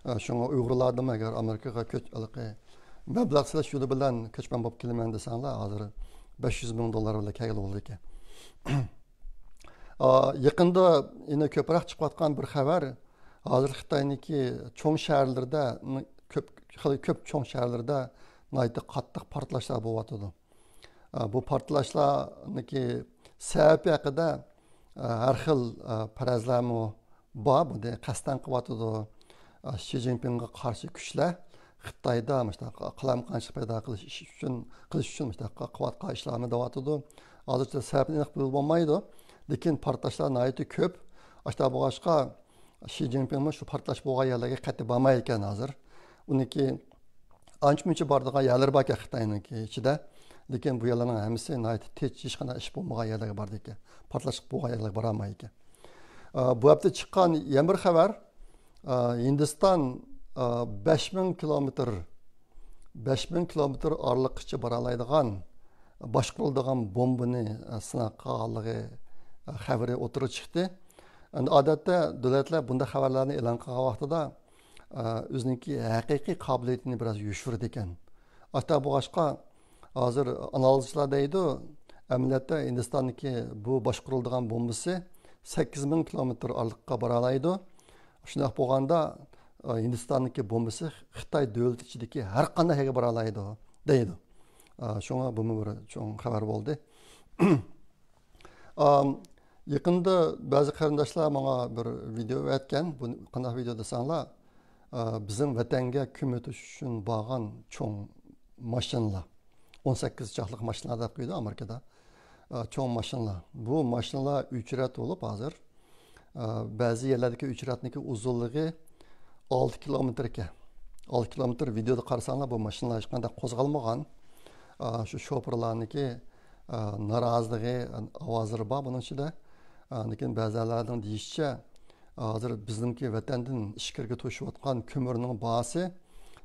ئا، شۇڭا ئۇيغۇرلاردىمۇ ئەگەر ئامېرىكىغا كۆچ-، ھېلىقى مەبلەغ سېلىش يولى بىلەن كۆچمەن بولۇپ كېلىمەن دېسەڭلار، ھازىر بەش يۈز مىڭ دوللار بىلەن كەلگىلى بولىدىكەن. ئا، يېقىندا يەنە كۆپرەك چىقىۋاتقان بىر خەۋەر، ھازىر خىتاينىڭكى چوڭ شەھەرلىرىدە، كۆپ، خېلى كۆپ چوڭ شەھەرلىرىدە ناھايىتى قاتتىق پارتلاشلار بولۇۋاتىدۇ. ئا، بۇ پارتلاشلارنىڭكى سەۋەبى ھەققىدە، ئا، ھەر خىل، ئا، پەرەزلەرمۇ بار. بۇنى قەستەن قىلىۋاتىدۇ. ئا، شى جىنپىڭغا قارشى كۈچلەر خىتايدا مۇشۇنداق قالايمىقانچىلىق پەيدا قىلىش ئىش ئۈچۈن، قىلىش ئۈچۈن مۇشۇنداق قىلىۋاتقان ئىشلارنى دەۋاتىدۇ. ھازىرچە سەۋەبىنى ئېنىق بىلىپ بولمايدۇ. لېكىن پارتلاشلار ناھايىتى كۆپ. ئاشۇنداق بولغاچقا، شى جىنپىڭمۇ شۇ پارتلاش بولغان يەرلەرگە قەتئىي بارمايدىكەن ھازىر. ئۇنىڭكى ئانچە مۇنچە بارىدىغان يەرلىرى باركەن خىتاينىڭكى ئىچىدە. لېكىن بۇ يەرلەرنىڭ ھەممىسى ناھايىتى تىنچ، ھېچقانداق ئىش بولمىغان يەرلەرگە بارىدىكەن. پارتلاش بولغان يەرلەرگە بارالمايدىكەن. ئا، بۇ ھەپتە چىققان يەنە بىر خەۋەر، ئا، ھىندىستان، ئا، بەش مىڭ كىلومېتىر بەش مىڭ كىلومېتىر ئارىلىققىچە بارالايدىغان باشقۇرۇلىدىغان بومبىنى، ئە، سىناق قىلغانلىقى، ئە، خەۋىرى ئوتتۇرىغا چىقتى. ئەمدى ئادەتتە دۆلەتلەر بۇنداق خەۋەرلەرنى ئېلان قىلغان ۋاقتىدا، ئە، ئۆزىنىڭكى ھەقىقىي قابىلىيىتىنى بىراز يوشۇرىدىكەن. ئاشتا بولغاچقا، ھازىر ئانالىزچىلار دەيدۇ، ئەمەلىيەتتە ھىندىستاننىڭكى بۇ باشقۇرۇلىدىغان بومبىسى سەككىز مىڭ كىلومېتىر ئارىلىققا بارالايدۇ. شۇنداق بولغاندا، ئە، ھىندىستاننىڭكى بومبىسى خىتاي دۆلىتى ئىچىدىكى ھەر قانداق يەرگە بارالايدۇ، دەيدۇ. ئە، شۇڭا بۇمۇ بىر چوڭ خەۋەر بولدى. ئام، يېقىندا بەزى قېرىنداشلار ماڭا بىر ۋىدېئو ئەتكەن. بۇ قانداق ۋىدېئو دېسەڭلار، ئە، بىزنىڭ ۋەتەنگە كۆمۈر توشۇش ئۈچۈن بارغان چوڭ ماشىنىلار. ئون سەككىز چاقلىق ماشىنىلار دەپ قويىدۇ ئامېرىكىدا. ئە، چوڭ ماشىنىلار. بۇ ماشىنىلار ئۆچرەت بولۇپ ھازىر، ئە، بەزى يەرلەردىكى ئۆچرەتنىڭكى ئۇزۇنلۇقى ئالتە كىلومېتىر ئىكەن. ئالتە كىلومېتىر، ۋىدېودا قارىساڭلار، بۇ ماشىنىلار ھېچقانداق قوزغالمىغان. ئە، شۇ شوپۇرلارنىڭكى، ئە، نارازىلىقى، ئاۋازلىرى بار بۇنىڭ ئىچىدە. ئە، لېكىن بەزىلەرنىڭ دېيىشىچە، ھازىر بىزنىڭكى ۋەتەندىن ئىچكىرىگە توشۇۋاتقان كۆمۈرنىڭ باھاسى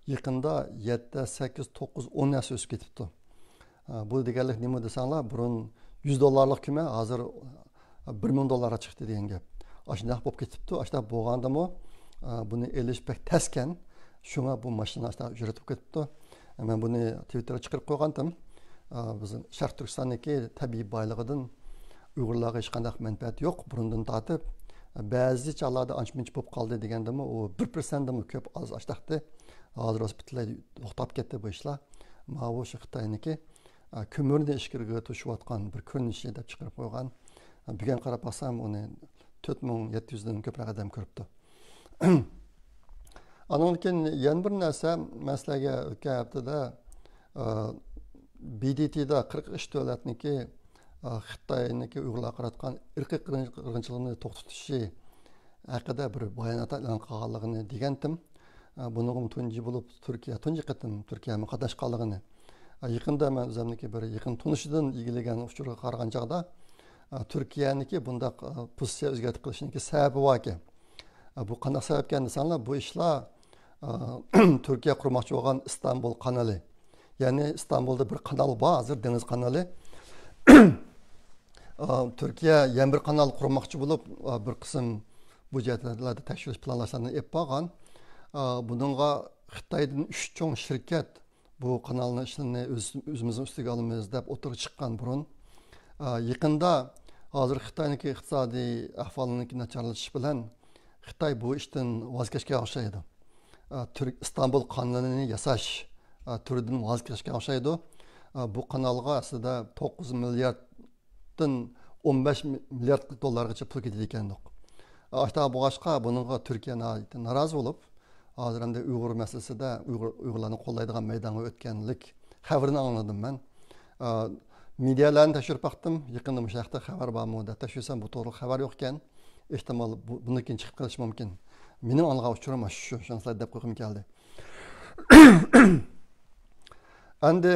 يېقىندا يەتتە، سەككىز، توققۇز، ئون ھەسسە ئۆسۈپ كېتىپتۇ. ئە، بۇ دېگەنلىك نېمە دېسەڭلار، بۇرۇن يۈز دوللارلىق كۆمۈر ھازىر بىر مىڭ دوللارغا چىقتى دېگەن گەپ. ئاشۇنداق بولۇپ كېتىپتۇ. ئاشۇنداق بولغاندىمۇ، ئە، بۇنى ئېلىش بەك تەسكەن. شۇڭا بۇ ماشىنا ئاشۇنداق ئۆچرەت بولۇپ كېتىپتۇ. مەن بۇنى تىۋىتتېرغا چىقىرىپ قويغانتىم. ئە، بىزنىڭ شەرقىي تۈركىستاندىكى تەبىئىي بايلىقىدىن ئۇيغۇرلارغا ھېچقانداق مەنپەئەت يوق، بۇرۇندىن تارتىپ. بەزى چاغلاردا ئانچە-مۇنچە بولۇپ قالدى دېگەندىمۇ، ئۇ بىر پىرسەنتتىنمۇ كۆپ ئاز ئاشتاقتى. ھازىر بولسا پۈتۈنلەي توختاپ كەتتى بۇ ئىشلار. ماۋۇ شۇ خىتاينىڭكى، ئە، كۆمۈرنى ئىچكىرىگە توشۇۋاتقان بىر كۆرۈنۈشى دەپ چىقىرىپ قويغان. ئە، بۈگۈن قاراپ باقسام، ئۇنى تۆت مىڭ يەتتە يۈزدىن كۆپرەك ئادەم كۆرۈپتۇ. ئانىڭدىن كېيىن يەنە بىر نەرسە، مەن سىلەرگە ئۆتكەن ھەپتىدە، ئە، بى دى تىدا قىرىق ئۈچ دۆلەتنىڭكى، ئە، خىتاينىڭكى ئۇيغۇرلارغا قاراتقان ئىرقىي قىرغىن-، قىرغىنچىلىقنى توختىتىشى ھەققىدە بىر بايانات ئېلان قىلغانلىقىنى دېگەنتىم. ئە، بۇنىڭغىمۇ تۇنجى بولۇپ تۈركىيە، تۇنجى قېتىم تۈركىيەمۇ قاتناشقانلىقىنى. ئە، يېقىندا مەن ئۆزۈمنىڭكى بىر يېقىن تونۇشىدىن ئىگىلىگەن ئۇچۇرغا قارىغان چاغدا، ئە، تۈركىيەنىڭكى بۇنداق، ئە، پوزىتسىيە ئۆزگەرتىپ قېلىشىنىڭكى سەۋەبى باركەن. ئە، بۇ قانداق سەۋەبكەن دېسەڭلار، بۇ ئىشلار، ئە، تۈركىيە قۇرماقچى بولغان ئىستانبۇل قانىلى. يەنى ئىستانبۇلدا بىر قانال بار، ھازىر دېڭىز قانىلى. ئە، تۈركىيە يەنە بىر قانال قۇرماقچى بولۇپ، ئە، بىر قىسىم بۇ جەھەتلەردە تەكشۈرۈش پىلانلاشلارنى ئېلىپ بارغان. ئە، بۇنىڭغا خىتايدىن ئۈچ چوڭ شىركەت بۇ قانالنىڭ ئىشىنى ئۆز-، ئۆزىمىزنىڭ ئۈستىگە ئالىمىز دەپ ئوتتۇرىغا چىققان بۇرۇن. ئە، يېقىندا ھازىر خىتاينىڭكى ئىقتىسادىي ئەھۋالىنىڭكى ناچارلىشىشى بىلەن خىتاي بۇ ئىشتىن ۋاز كەچكەن ئوخشايدۇ. ئە، تۈرك ئىستانبۇل قانىلىنى ياساش، ئە، تۈرىدىن ۋاز كەچكەن ئوخشايدۇ. ئە، بۇ قانالغا ئەسلىدە توققۇز مىلياردتىن ئون بەش مىليارد دوللارغىچە پۇل كېتىدىكەندۇق. ئاشتا بولغاچقا، بۇنىڭغا تۈركىيە ناھايىتى نارازى بولۇپ، ھازىر ئەمدى ئۇيغۇر مەسىلىسىدە ئۇيغۇر، ئۇيغۇرلارنى قوللايدىغان مەيدانغا ئۆتكەنلىك خەۋىرىنى ئاڭلىدىم مەن. ئا، مېدىيالارنى تەكشۈرۈپ باقتىم، يېقىندا مۇشۇ ھەقتە خەۋەر بارمۇ دەپ تەكشۈرسەم، بۇ توغرىلىق خەۋەر يوقكەن. ئېھتىمال بۇ، بۇنىڭ كېيىن چىقىپ قېلىشى مۇمكىن. مېنىڭ ئاڭلىغان ئۇچۇرۇم مانا شۇ، شۇنى سىلەرگە دەپ قويغۇم كەلدى. ئەمدى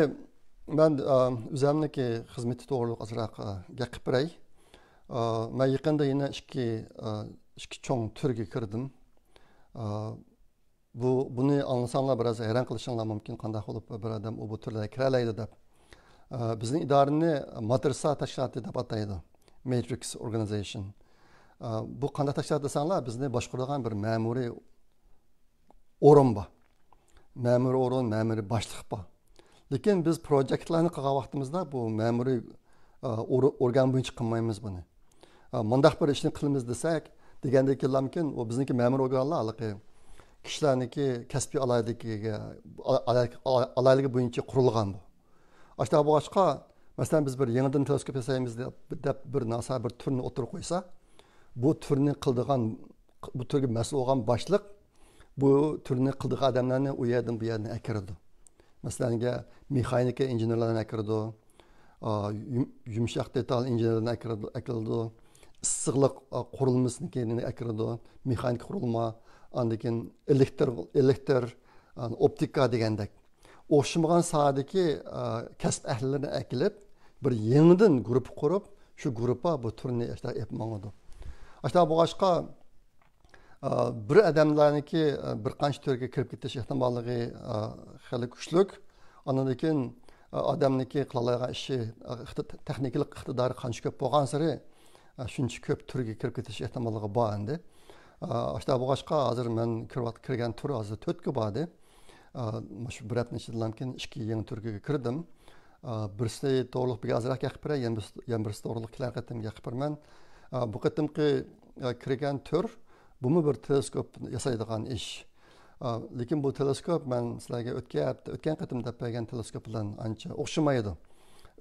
مەن، ئا، ئۆزۈمنىڭكى خىزمىتى توغرۇلۇق ئازراق، ئا، گەپ قىلىپ بېرەي. ئا، مەن يېقىندا يەنە ئىككى، ئا، ئىككى چوڭ تۈرگە كىردىم. ئا، بۇ، بۇنى ئاڭلىساڭلار بىراز ھەيران قېلىشىڭلار مۇمكىن، قانداق بولۇپ بىر ئادەم ئۇ بۇ تۈرلەرگە كىرەلەيدۇ دەپ. ئا، بىزنىڭ ئىدارىنى ماترىسا تەشكىلاتى دەپ ئاتايدۇ. ماترىكس ئورگانىزېيشن. ئا، بۇ قانداق تەشكىلات دېسەڭلار، بىزنى باشقۇرىدىغان بىر مەمۇرىي ئورۇن بار. مەمۇرىي ئورۇن، مەمۇرىي باشلىق بار. لېكىن بىز پروجېكتلارنى قىلغان ۋاقتىمىزدا بۇ مەمۇرىي، ئا، ئور-، ئورگان بويىچە قىلمايمىز بۇنى. ئا، مۇنداق بىر ئىشنى قىلىمىز دېسەك، دېگەندىن كېيىنلامكىن، ئۇ بىزنىڭكى مەمۇرىي ئورگانلار ھېلىقى كىشىلەرنىڭكى كەسپىي ئالاھىدىلىكىگە، ئالا-، ئالا-، ئالاھىدىلىكى بويىچە قۇرۇلغان بۇ. ئاشۇنداق بولغاچقا، مەسىلەن، بىز بىر يېڭىدىن تېلېسكوپ ياسايمىز دەپ، دەپ بىر ناسا بىر تۈرنى ئوتتۇرىغا قويسا، بۇ تۈرنى قىلىدىغان، بۇ تۈرگە مەسئۇل بولغان باشلىق بۇ تۈرنى قىلىدىغان ئادەملەرنى ئۇ يەردىن بۇ يەردىن ئەكىرىدۇ. مەسىلەن، مېخانىكا ئىنژېنېرلارنى ئەكىرىدۇ، ئا، يۇم-، يۇمشاق دېتال ئىنژېنېرلارنى ئەكىرىدۇ، ئەكىرىدۇ، ئىسسىقلىق، ئا، قۇرۇلمىسىنىڭكىنى ئەكىرىدۇ، مېخانىكا قۇرۇلما، ئاندىن كېيىن ئېلېكتر، ئېلېكتر، ئا، ئوپتىكا دېگەندەك. ئوخشىمىغان ساھەدىكى، ئا، كەسىپ ئەھلىلىرىنى ئەكېلىپ، بىر يېڭىدىن گۇرۇپپا قۇرۇپ، شۇ گۇرۇپپا بۇ تۈرنى ئاشۇنداق ئېلىپ ماڭىدۇ. ئاشۇنداق بولغاچقا، ئا، بىر ئادەملەرنىڭكى، ئا، بىر قانچە تۈرگە كىرىپ كېتىش ئېھتىماللىقى، ئا، خېلى كۈچلۈك. ئاندىن كېيىن، ئە، ئادەمنىڭكى قىلالايدىغان ئىشى، ئە، ئىقتىد-، تېخنىكىلىق ئىقتىدارى قانچە كۆپ بولغانسېرى، ئە، شۇنچە كۆپ تۈرگە كىرىپ كېتىش ئېھتىماللىقى بار ئەمدى. ئە، ئاشۇنداق بولغاچقا، ھازىر مەن كىرىۋات-، كىرگەن تۈر ھازىر تۆتكە باردى. ئە، مۇشۇ بىر ھەپتىنىڭ ئىچىدىلا كېيىن ئىككى يېڭى تۈرگە كىردىم. ئە، بىرسى توغرىلىق بىر ئازراق گەپ قىلىپ بېرەي، يەنە بىرسى، يەنە بىرسى توغرىلىق كېلەر قېتىم گەپ قىلىپ بېرىمەن. ئە، بۇ قېتىمقى، ئە، كىرگەن تۈر، بۇمۇ بىر تېلېسكوپ ياسايدىغان ئىش. ئا، لېكىن بۇ تېلېسكوپ مەن سىلەرگە ئۆتكەن ھەپتە، ئۆتكەن قېتىم دەپ بەرگەن تېلېسكوپ بىلەن ئانچە ئوخشىمايدۇ.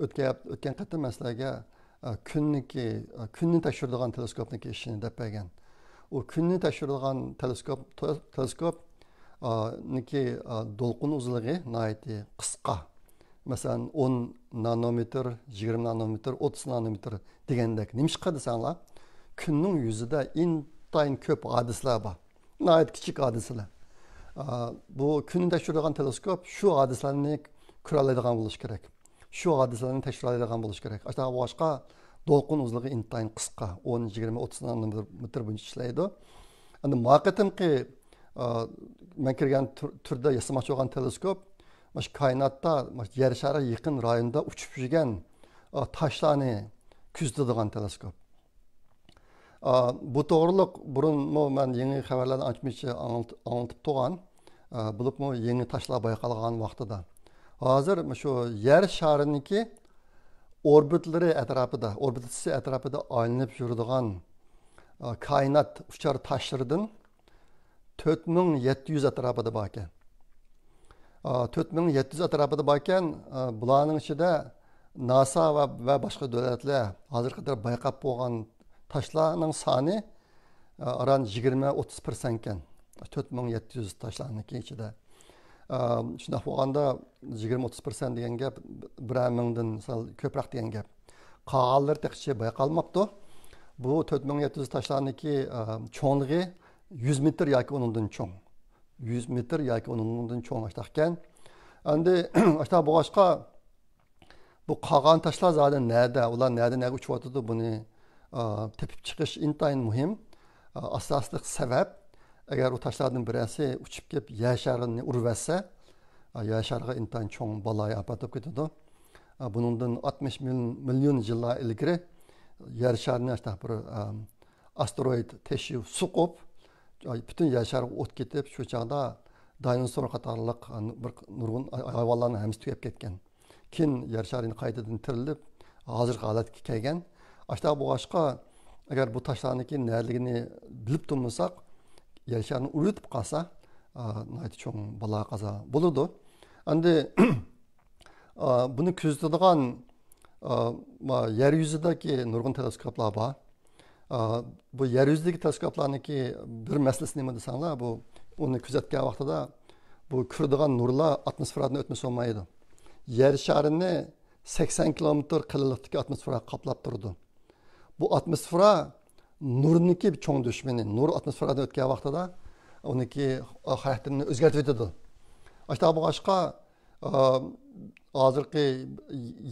ئۆتكەن ھەپ-، ئۆتكەن قېتىم مەن سىلەرگە، ئا، كۈننىڭكى، ئا، كۈننى تەكشۈرىدىغان تېلېسكوپنىڭكى ئىشىنى دەپ بەرگەن. ئۇ كۈننى تەكشۈرىدىغان تېلېسكوپ، تېلېسكوپ، ئا، نىڭكى، ئا، دولقۇن ئۇزۇنلۇقى ناھايىتى قىسقا. مەسىلەن، ئون نانومېتىر، يىگىرمە نانومېتىر، ئوتتۇز نانومېتىر دېگەندەك. نېمىشقا دېسەڭلار، كۈننىڭ يۈزىدە ئىنتايىن كۆپ ھادىسىلەر بار. ناھايىتى كىچىك ھادىسىلەر. ئا، بۇ كۈننى تەكشۈرىدىغان تېلېسكوپ شۇ ھادىسىلەرنى كۆرەلەيدىغان بولۇشى كېرەك. شۇ ھادىسىلەرنى تەكشۈرلەيدىغان بولۇشى كېرەك. ئاشۇنداق بولغاچقا، دولقۇن ئۇزۇنلۇقى ئىنتايىن قىسقا، ئون، يىگىرمە، ئوتتۇز نانومېتىر بويىچە ئىشلەيدۇ. ئەمدى ما قېتىمقى، ئا، مەن كىرگەن تۈر-، تۈردە ياسىماقچى بولغان تېلېسكوپ، مانا شۇ كائىناتتا، مانا شۇ يەر شارىغا يېقىن رايوندا ئۇچۇپ يۈرگەن، ئا، تاشلارنى كۆزىتىدىغان تېلېسكوپ. ئا، بۇ توغرىلىق بۇرۇنمۇ مەن يېڭى خەۋەرلەردە ئانچە-مۇنچە ئاڭلىت-، ئاڭلىتىپ تۇرغان، ئا، بولۇپمۇ يېڭى تاشلار بايقالغان ۋاقتىدا. ھازىر مۇشۇ يەر شارىنىڭكى ئوربىتلىرى ئەتراپىدا، ئوربىتىسى ئەتراپىدا ئايلىنىپ يۈرىدىغان، ئا، كائىنات ئۇچار تاشلىرىدىن تۆت مىڭ يەتتە يۈز ئەتراپىدا باركەن. ئا، تۆت مىڭ يەتتە يۈز ئەتراپىدا باركەن. ئا، بۇلارنىڭ ئىچىدە ناسا ۋە، ۋە باشقا دۆلەتلەر ھازىرغا قەدەر بايقاپ بولغان تاشلارنىڭ سانى، ئا، ئاران يىگىرمە ئوتتۇز پىرسەنتكەن. تۆت مىڭ يەتتە يۈز تاشلارنىڭكى ئىچىدە. ئا، شۇنداق بولغاندا، يىگىرمە ئوتتۇز پىرسەنت دېگەن گەپ بىرەر مىڭدىن سەل كۆپرەك دېگەن گەپ. قالغانلىرى تېخىچە بايقالماپتۇ. بۇ تۆت مىڭ يەتتە يۈز تاشلارنىڭكى، ئا، چوڭلۇقى يۈز مېتىر ياكى ئۇنىڭدىن چوڭ. يۈز مېتىر ياكى ئۇنىڭدىن چوڭ ئاشتاقكەن. ئەمدى ئاشتاق بولغاچقا، بۇ قالغان تاشلار زادى نەدە؟ ئۇلار نەدە، نەگە ئۇچۇۋاتىدۇ؟ بۇنى، ئا، تېپىپ چىقىش ئىنتايىن مۇھىم. ئا، ئاساسلىق سەۋەب، ئەگەر ئۇ تاشلاردىن بىرەرسى ئۇچۇپ كېلىپ يەر شارىنى ئۇرۇۋەتسە، ئا، يەر شارىغا ئىنتايىن چوڭ بالايىئاپەت بولۇپ كېتىدۇ. ئا، بۇنىڭدىن ئاتمىش مىل-، مىليون يىللار ئىلگىرى يەر شارىنى ئاشۇنداق بىر، ئا، ئاستېروئىد تېشى سوقۇپ، پۈتۈن يەر شارىغا ئوت كېتىپ، شۇ چاغدا داينوسور قاتارلىق بىر نۇرغۇن ھايۋانلارنىڭ ھەممىسى تۈگەپ كەتكەن. كېيىن يەر شارى قايتىدىن تىرىلىپ، ھازىرقى ھالەتكە كەلگەن. ئاشۇنداق بولغاچقا، ئەگەر بۇ تاشلارنىڭكى نەدىلىكىنى بىلىپ تۇرمىساق، يەر شارىنى ئۇرۇۋېتىپ قالسا، ئا، ناھايىتى چوڭ بالا قازا بولىدۇ. ئەمدى ئا، بۇنى كۆزىتىدىغان، ئا، ما-، يەر يۈزىدىكى نۇرغۇن تېلېسكوپلار بار. ئا، بۇ يەر يۈزىدىكى تېلېسكوپلارنىڭكى بىر مەسىلىسى نېمە دېسەڭلار، بۇ ئۇنى كۆزەتكەن ۋاقتىدا بۇ كىرىدىغان نۇرلار ئاتموسفېرادىن ئۆتمىسە بولمايدۇ. يەر شارىنى سەكسەن كىلومېتىر قېلىنلىقتىكى ئاتموسفېرا قاپلاپ تۇرىدۇ. بۇ ئاتموسفېرا نۇرنىڭكى چوڭ دۈشمىنى. نۇر ئاتموسفېرادىن ئۆتكەن ۋاقتىدا ئۇنىڭكى خاراكتېرىنى ئۆزگەرتىۋېتىدۇ. ئاشۇنداق بولغاچقا، ئا، ھازىرقى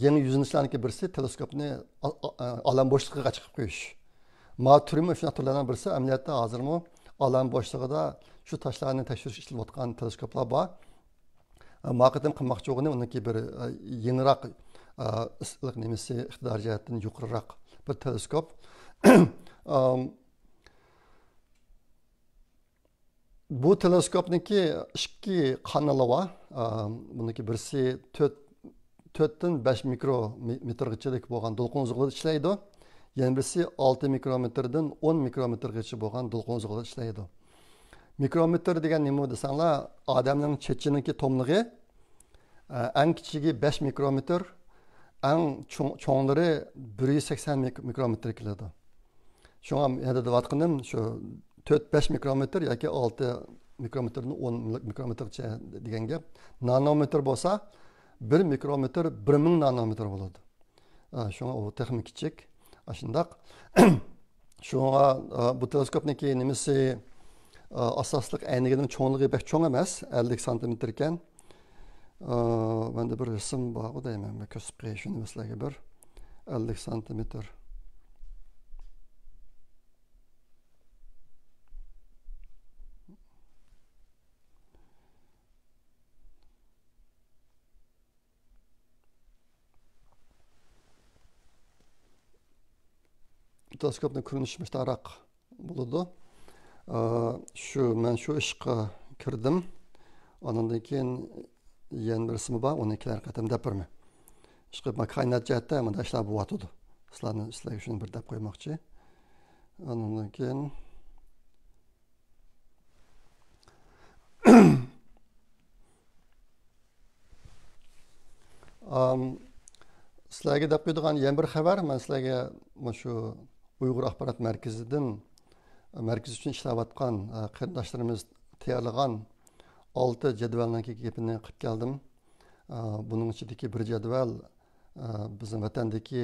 يېڭى يۈزلىنىشلەرنىڭكى بىرسى تېلېسكوپنى ئا-، ئا-، ئالەم بوشلۇقىغا چىقىپ قويۇش. ما تۈرمۇ شۇنداق تۈرلەرنىڭ بىرسى، ئەمەلىيەتتە ھازىرمۇ ئالەم بوشلۇقىدا شۇ تاشلارنى تەكشۈرۈش ئىشلىۋاتقان تېلېسكوپلار بار. ئا، ما قېتىم قىلماقچى بولغىنى ئۇنىڭكى بىر، ئا، يېڭىراق، ئا، ئىسسىقلىق نېمىسى، ئىقتىدار جەھەتتىن يۇقىرىراق بىر تېلېسكوپ. ئام، بۇ تېلېسكوپنىڭكى ئىككى قانىلى بار. ئا، بۇنىڭكى بىرسى تۆت، تۆتتىن بەش مىكرو مې-، مېتىرغىچىلىك بولغان دولقۇن ئوزۇقىدا ئىشلەيدۇ. يەنە بىرسى ئالتە مىكرومېتىردىن ئون مىكرومېتىرغىچە بولغان دولقۇن ئوزۇقىدا ئىشلەيدۇ. مىكرومېتىر دېگەن نېمە دېسەڭلار، ئادەمنىڭ چېچىنىڭكى توملۇقى، ئا، ئەڭ كىچىكى بەش مىكرومېتىر، ئەڭ چوڭ-، چوڭلىرى بىر يۈز سەكسەن مىك-، مىكرومېتىر كېلىدۇ. شۇڭا يەنە دەۋاتقىنىم شۇ تۆت، بەش مىكرومېتىر ياكى ئالتە مىكرومېتىردىن ئون مىكرومېتىرغىچە دېگەن گەپ. نانومېتىر بولسا بىر مىكرومېتىر بىر مىڭ نانومېتىر بولىدۇ. ئا، شۇڭا ئۇ تېخىمۇ كىچىك. ئاشۇنداق. شۇڭا، ئا، بۇ تېلېسكوپنىڭكى نېمىسى، ئا، ئاساسلىق ئەينىكىنىڭ چوڭلۇقى بەك چوڭ ئەمەس، ئەللىك سانتىمېتىر ئىكەن. ئا، مەندە بىر رەسىم بارغۇ دەيمەن، بىر كۆرسىتىپ قوياي شۇنى سىلەرگە بىر. ئەللىك سانتىمېتىر. تېلېسكوپنىڭ كۆرۈنۈشى مۇشتاراق بولىدۇ. ئا، شۇ، مەن شۇ ئىشقا كىردىم. ئانىڭدىن كېيىن يەنە بىرسىمۇ بار، ئۇنى كېلەر قېتىم دەپ بېرىمەن. ئىشقىلىپ، مانا كائىنات جەھەتتە مۇنداق ئىشلار بولۇۋاتىدۇ. سىلەرنى، سىلەرگە شۇنى بىر دەپ قويماقچى. ئانىڭدىن كېيىن، ئام، سىلەرگە دەپ قويىدىغان يەنە بىر خەۋەر، مەن سىلەرگە مۇشۇ ئۇيغۇر ئاخبارات مەركىزىدىن، مەركىزى ئۈچۈن ئىشلەۋاتقان، ئە، قېرىنداشلىرىمىز تەييارلىغان ئالتە جەدۋەلنىڭكى گېپىنى قىلىپ كەلدىم. ئە، بۇنىڭ ئىچىدىكى بىر جەدۋەل، ئە، بىزنىڭ ۋەتەندىكى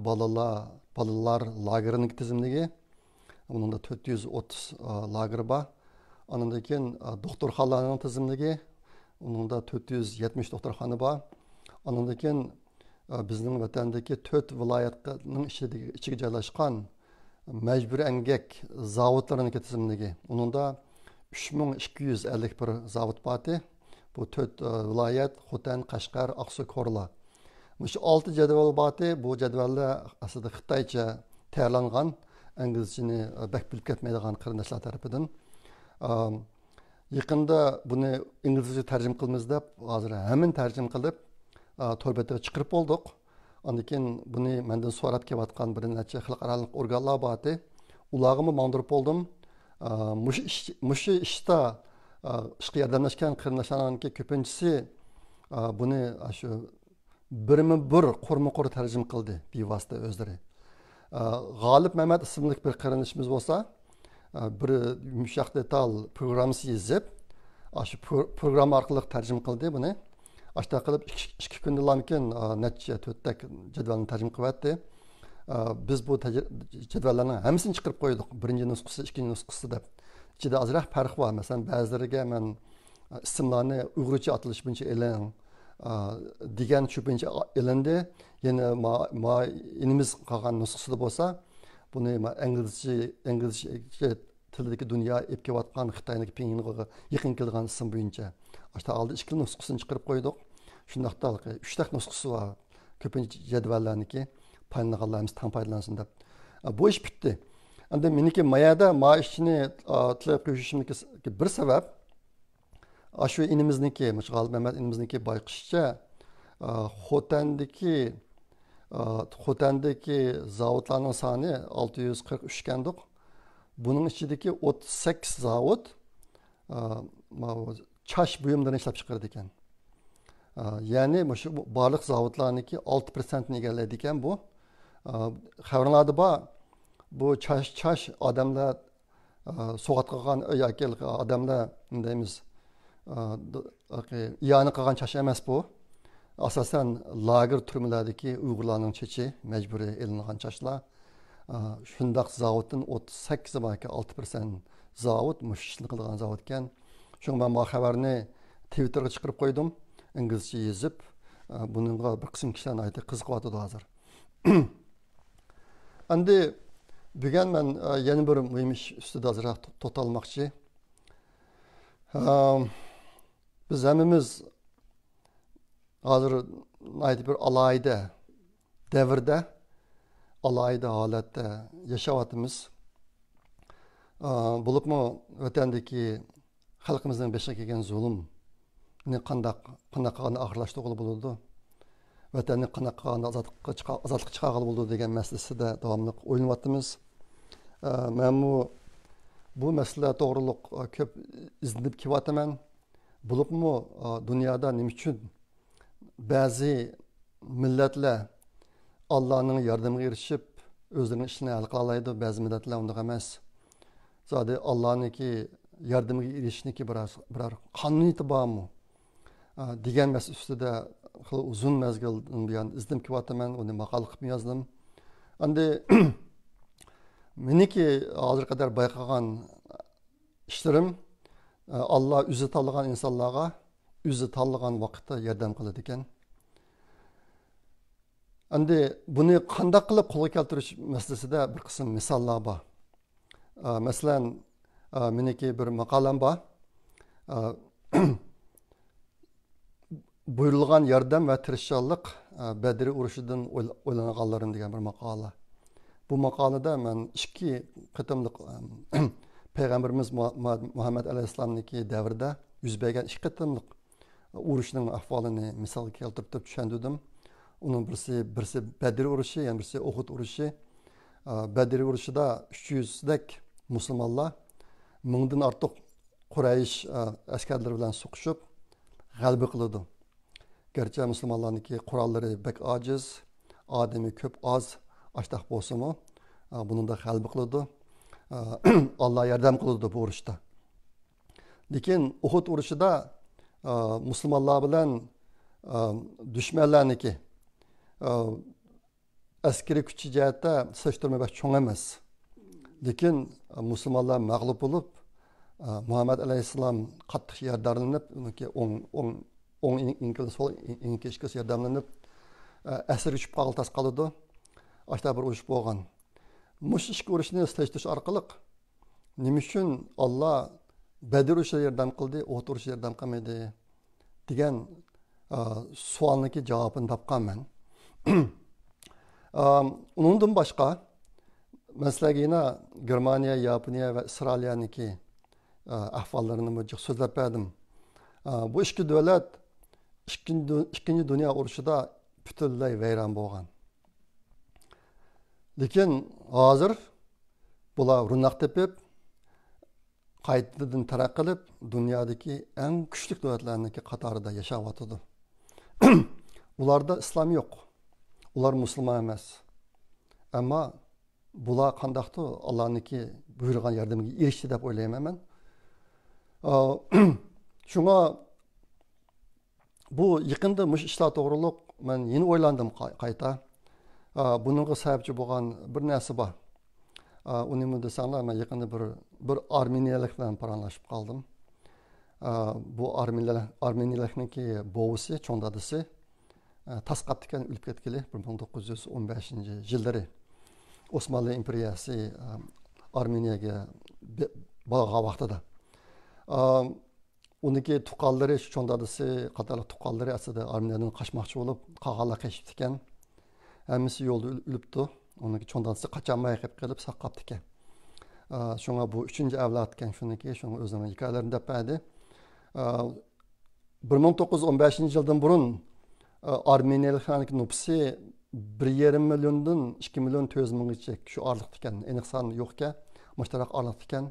بالىلار، بالىلار لاگېرىنىڭكى تىزىملىكى. ئۇنىڭدا تۆت يۈز ئوتتۇز، ئە، لاگېر بار. ئانىڭدىن كېيىن، ئە، دوختۇرخانىلارنىڭ تىزىملىكى. ئۇنىڭدا تۆت يۈز يەتمىش دوختۇرخانا بار. ئانىڭدىن كېيىن، ئە، بىزنىڭ ۋەتەندىكى تۆت ۋىلايەتنىڭ ئىچىدىكى، ئىچىگە جايلاشقان مەجبۇرىي ئەمگەك زاۋۇتلىرىنىڭكى تىزىملىكى. ئۇنىڭدا ئۈچ مىڭ ئىككى يۈز ئەللىك بىر زاۋۇت بار ئىدى. بۇ تۆت، ئە، ۋىلايەت، خوتەن، قەشقەر، ئاقسۇ، كورلا. مۇشۇ ئالتە جەدۋەل بار ئىدى. بۇ جەدۋەللەر ئەسلىدە خىتايچە تەييارلانغان، ئىنگلىزچىنى، ئە، بەك بىلىپ كەتمەيدىغان قېرىنداشلار تەرىپىدىن. ئە، يېقىندا بۇنى ئىنگلىزچە تەرجىمە قىلىمىز دەپ، ھازىر ھەممىنى تەرجىمە قىلىپ، ئا، تور بېتىگە چىقىرىپ بولدۇق. ئاندىن كېيىن بۇنى مەندىن سوراپ كېلىۋاتقان بىر نەچچە خەلقئارالىق ئورگانلار بار ئىدى. ئۇلارغىمۇ ماڭدۇرۇپ بولدۇم. ئا، مۇشۇ ئىش، مۇشۇ ئىشتا، ئا، ئىشقا ياردەملەشكەن قېرىنداشلارنىڭكى كۆپىنچىسى، ئا، بۇنى، ئا، شۇ بىرمۇ بىر قۇرمۇ قۇر تەرجىمە قىلدى بىۋاسىتە ئۆزلىرى. ئا، غالىپ مەمەت ئىسىملىك بىر قېرىندىشىمىز بولسا، ئا، بىر يۇمشاق دېتال پروگراممىسى يېزىپ، ئاشۇ پرو-، پروگرامما ئارقىلىق تەرجىمە قىلدى بۇنى. ئاشۇنداق قىلىپ ئىككى، ئىككى كۈندىلامكىن، ئا، نەچچە تۆتتەك جەدۋەلنى تەرجىمە قىلىۋەتتى. ئا، بىز بۇ تەج-، جەدۋەللەرنىڭ ھەممىسىنى چىقىرىپ قويدۇق. بىرىنچى نۇسخىسى، ئىككىنچى نۇسخىسى دەپ. ئىچىدە ئازراق پەرق بار. مەسىلەن، بەزىلىرىگە مەن، ئا، ئىسىملارنى ئۇيغۇرچە ئاتىلىشى بويىچە ئېلىڭ، ئا، دېگەن شۇ بويىچە ئېلىندى. يەنە ما-، ما-، ئىنىمىز قالغان نۇسخىسىدا بولسا، بۇنى ما-، ئىنگلىزچە، ئىنگلىزچە تىلدىكى دۇنيا ئېلىپ كېلىۋاتقان خىتاينىڭكى پىڭيىنغا يېقىن كېلىدىغان ئىسىم بويىچە. ئاشۇنداق ئالدى ئىككىلا نۇسخىسىنى چىقىرىپ قويدۇق. شۇنداقتا ھېلىقى ئۈچتەك نۇسخىسى بار. كۆپىنچە جەدۋەللەرنىڭكى، پايدىلىنىدىغانلار ھەممىسى تەڭ پايدىلانسۇن دەپ. ئا، بۇ ئىش پۈتتى. ئەمدى مېنىڭكى ما يەردە ما ئىشنى، ئا، تىلغا قويۇشۇمدىكى بىر سەۋەب، ئاشۇ ئىنىمىزنىڭكى، مۇشۇ غالىپ مەمەت ئىنىمىزنىڭكى بايقىشىچە، ئا، خوتەندىكى، ئا، خوتەندىكى زاۋۇتلارنىڭ سانى ئالتە يۈز قىرىق ئۈچ ئىكەندۇق. بۇنىڭ ئىچىدىكى ئوتتۇز سەككىز زاۋۇت، ئا، ماۋۇ چاچ بۇيۇملىرىنى ئىشلەپ چىقىرىدىكەن. ئا، يەنى مۇشۇ بارلىق زاۋۇتلارنىڭكى ئالتە پىرسەنتنى ئىگىلەيدىكەن بۇ. ئا، خەۋىرىڭلاردا بار، بۇ چاچ، چاچ ئادەملەر، ئا، سوغات قىلغان ياكى ئادەملەر، نېمە دەيمىز، ئا، د-، ئىئانە قىلغان چاچ ئەمەس بۇ. ئاساسەن، لاگېر، تۈرمىلەردىكى ئۇيغۇرلارنىڭ چېچى، مەجبۇرىي ئېلىنغان چاچلار. ئا، شۇنداق زاۋۇتتىن ئوتتۇز سەككىز باركەن، ئالتە پىرسەنت زاۋۇت مۇشۇ ئىشنى قىلىدىغان زاۋۇت ئىكەن. شۇڭا مەن بۇ خەۋەرنى تىۋىتتېرغا چىقىرىپ قويدۇم، ئىنگلىزچە يېزىپ. ئا، بۇنىڭغا بىر قىسىم كىشىلەر ناھايىتى قىزىقىۋاتىدۇ ھازىر. ئەمدى بۈگۈن مەن، ئا، يەنە بىر مۇھىم ئىش ئۈستىدە ئازراق تو-، توختالماقچى. ئا، بىز ھەممىمىز ھازىر ناھايىتى بىر ئالاھىدە دەۋردە، ئالاھىدە ھالەتتە ياشاۋاتىمىز. ئا، بولۇپمۇ ۋەتەندىكى خەلقىمىزنىڭ بېشىغا كەلگەن زۇلۇمنى قانداق، قانداق قىلغاندا ئاخىرلاشتۇرغىلى بولىدۇ؟ ۋەتەننى قانداق قىلغاندا ئازادلىققا چىقا-، ئازادلىققا چىقارغىلى بولىدۇ دېگەن مەسىلىسىدە داۋاملىق ئويلىنىۋاتىمىز. ئا، مەنمۇ بۇ مەسىلە توغرۇلۇق، ئا، كۆپ ئىزدىنىپ كېلىۋاتىمەن. بولۇپمۇ، ئا، دۇنيادا نېمە ئۈچۈن بەزى مىللەتلەر ئاللانىڭ ياردىمىگە ئېرىشىپ، ئۆزلىرىنىڭ ئىشىنى ھەل قىلالايدۇ، بەزى مىللەتلەر ئۇنداق ئەمەس. زادى ئاللانىڭكى ياردىمىگە ئېرىشىشنىڭكى بىرەر، بىرەر قانۇنىيىتى بارمۇ؟ ئا، دېگەن مەسىلە ئۈستىدە خېلى ئۇزۇن مەزگىلدىن بۇيان ئىزدىنىپ كېلىۋاتىمەن، ئۇنى ماقالە قىلىپمۇ يازدىم. ئەمدى مېنىڭكى ھازىرغا قەدەر بايقىغان ئىشلىرىم، ئە، ئاللا ئۆزى تاللىغان ئىنسانلارغا ئۆزى تاللىغان ۋاقىتتا ياردەم قىلىدىكەن. ئەمدى بۇنى قانداق قىلىپ قولغا كەلتۈرۈش مەسىلىسىدە بىر قىسىم مىساللار بار. ئە، مەسىلەن، ئە، مېنىڭكى بىر ماقالەم بار. ئە، بۇيرۇلغان ياردەم ۋە تىرىشچانلىق، ئە، بەدرى ئۇرۇشىدىن ئويل-، ئويلانغانلىرىم دېگەن بىر ماقالە. بۇ ماقالىدە مەن ئىككى قېتىملىق، ئەم، پەيغەمبىرىمىز مۇ-، مۇ-، مۇھەممەد ئەلەيھىسسالامنىڭكى دەۋرىدە يۈز بەرگەن ئىككى قېتىملىق ئۇرۇشنىڭ ئەھۋالىنى مىسالغا كەلتۈرۈپ چۈشەندۈردۈم. ئۇنىڭ بىرسى، بىرسى بەدر ئۇرۇشى، يەنە بىرسى ئۇھۇد ئۇرۇشى. ئە، بەدر ئۇرۇشىدا ئۈچ يۈزدەك مۇسۇلمانلار مىڭدىن ئارتۇق قۇرەيش، ئە، ئەسكەرلىرى بىلەن سوقۇشۇپ، غەلىبە قىلىدۇ. گەرچە مۇسۇلمانلارنىڭكى قوراللىرى بەك ئاجىز، ئادىمى كۆپ ئاز، ئاشتاق بولسىمۇ، ئە، بۇنىڭدا غەلىبە قىلىدۇ. ئە، ئاللا ياردەم قىلىدۇ بۇ ئۇرۇشتا. لېكىن ئۇھۇد ئۇرۇشىدا، ئە، مۇسۇلمانلار بىلەن، ئە، دۈشمەنلەرنىڭكى، ئە، ئەسكىرىي كۈچى جەھەتتە سېلىشتۇرما بەك چوڭ ئەمەس. لېكىن، ئە، مۇسۇلمانلار مەغلۇپ بولۇپ، ئە، مۇھەممەد ئەلەيھىسسالام قاتتىق يارىدارلىنىپ، ئۇنىڭكى ئوڭ، ئوڭ، ئوڭ ئىنكىلىسى، سول ئىنكىلىسى ياردەملىنىپ، ئە، ئەسىرگە چۈشۈپ قالغىلى تاس قالىدۇ. ئاشتا بىر ئۇرۇش بولغان. مۇشۇ ئىككى ئۇرۇشنى سېلىشتۇرۇش ئارقىلىق، نېمە ئۈچۈن ئاللا بەدر ئۇرۇشىدا ياردەم قىلدى، ئۇھۇد ئۇرۇشىدا ياردەم قىلمىدى دېگەن، ئا، سوئالنىڭكى جاۋابىنى تاپقان مەن. ئا، ئۇنىڭدىن باشقا، مەن سىلەرگە يەنە گېرمانىيە، ياپونىيە ۋە ئىسرائىلىيەنىڭكى، ئا، ئەھۋاللىرىنىمۇ جىق سۆزلەپ بەردىم. ئا، بۇ ئىككى دۆلەت ئىككىنچى دۇ-، ئىككىنچى دۇنيا ئۇرۇشىدا پۈتۈنلەي ۋەيران بولغان. لېكىن ھازىر بۇلار روناق تېپىپ، قايتىدىن تەرەققىي قىلىپ، دۇنيادىكى ئەڭ كۈچلۈك دۆلەتلەرنىڭكى قاتارىدا ياشاۋاتىدۇ. ئۇلاردا ئىسلام يوق. ئۇلار مۇسۇلمان ئەمەس. ئەمما بۇلار قانداقتۇ ئاللانىڭكى بۇيرۇغان ياردىمىگە ئېرىشتى دەپ ئويلايمەن مەن. ئا، شۇڭا بۇ يېقىندا مۇشۇ ئىشلار توغرۇلۇق مەن يەنە ئويلاندىم قا-، قايتا. ئا، بۇنىڭغا سەۋەبچى بولغان بىر نەرسە بار. ئا، ئۇ نېمە دېسەڭلار، مەن يېقىندا بىر، بىر ئارمېنىيەلىك بىلەن پاراڭلاشىپ قالدىم. ئا، بۇ ئارمېنىيەلەر-، ئارمېنىيەلىكنىڭكى بوۋىسى، چوڭ دادىسى، ئا، تاس قاپتىكەن، ئۆلۈپ كەتكىلى، بىر مىڭ توققۇز يۈز ئون بەشىنچى يىللىرى. ئوسمانلى ئىمپېرىيەسى، ئا، ئارمېنىيەگە بە-، بارغان ۋاقتىدا. ئا، ئۇنىڭكى تۇغقانلىرى، شۇ چوڭ دادىسى قاتارلىق تۇغقانلىرى ئەسلىدە ئارمىيەدىن قاچماقچى بولۇپ، قالغانلار قېچىپتىكەن. ھەممىسى يولدا ئۆل-، ئۆلۈپتۇ. ئۇنىڭكى چوڭ دادىسى قاچالماي قېلىپ، قېلىپ ساق قاپتىكەن. ئا، شۇڭا بۇ ئۈچىنچى ئەۋلاد ئىكەن، شۇنىڭكى، شۇڭا ئۆزىنىڭ ھېكايىلىرىنى دەپ بەردى. ئا، بىر مىڭ توققۇز يۈز ئون بەشىنچى يىلدىن بۇرۇن، ئا، ئارمېنىيەلىكلەرنىڭكى نوپۇسى بىر يېرىم مىليوندىن ئىككى مىليون تۆت يۈز مىڭغىچە شۇ ئارىلىقتا ئىكەن. ئېنىق سان يوق ئىكەن، مۇشتەرەك ئارىلىقتا ئىكەن.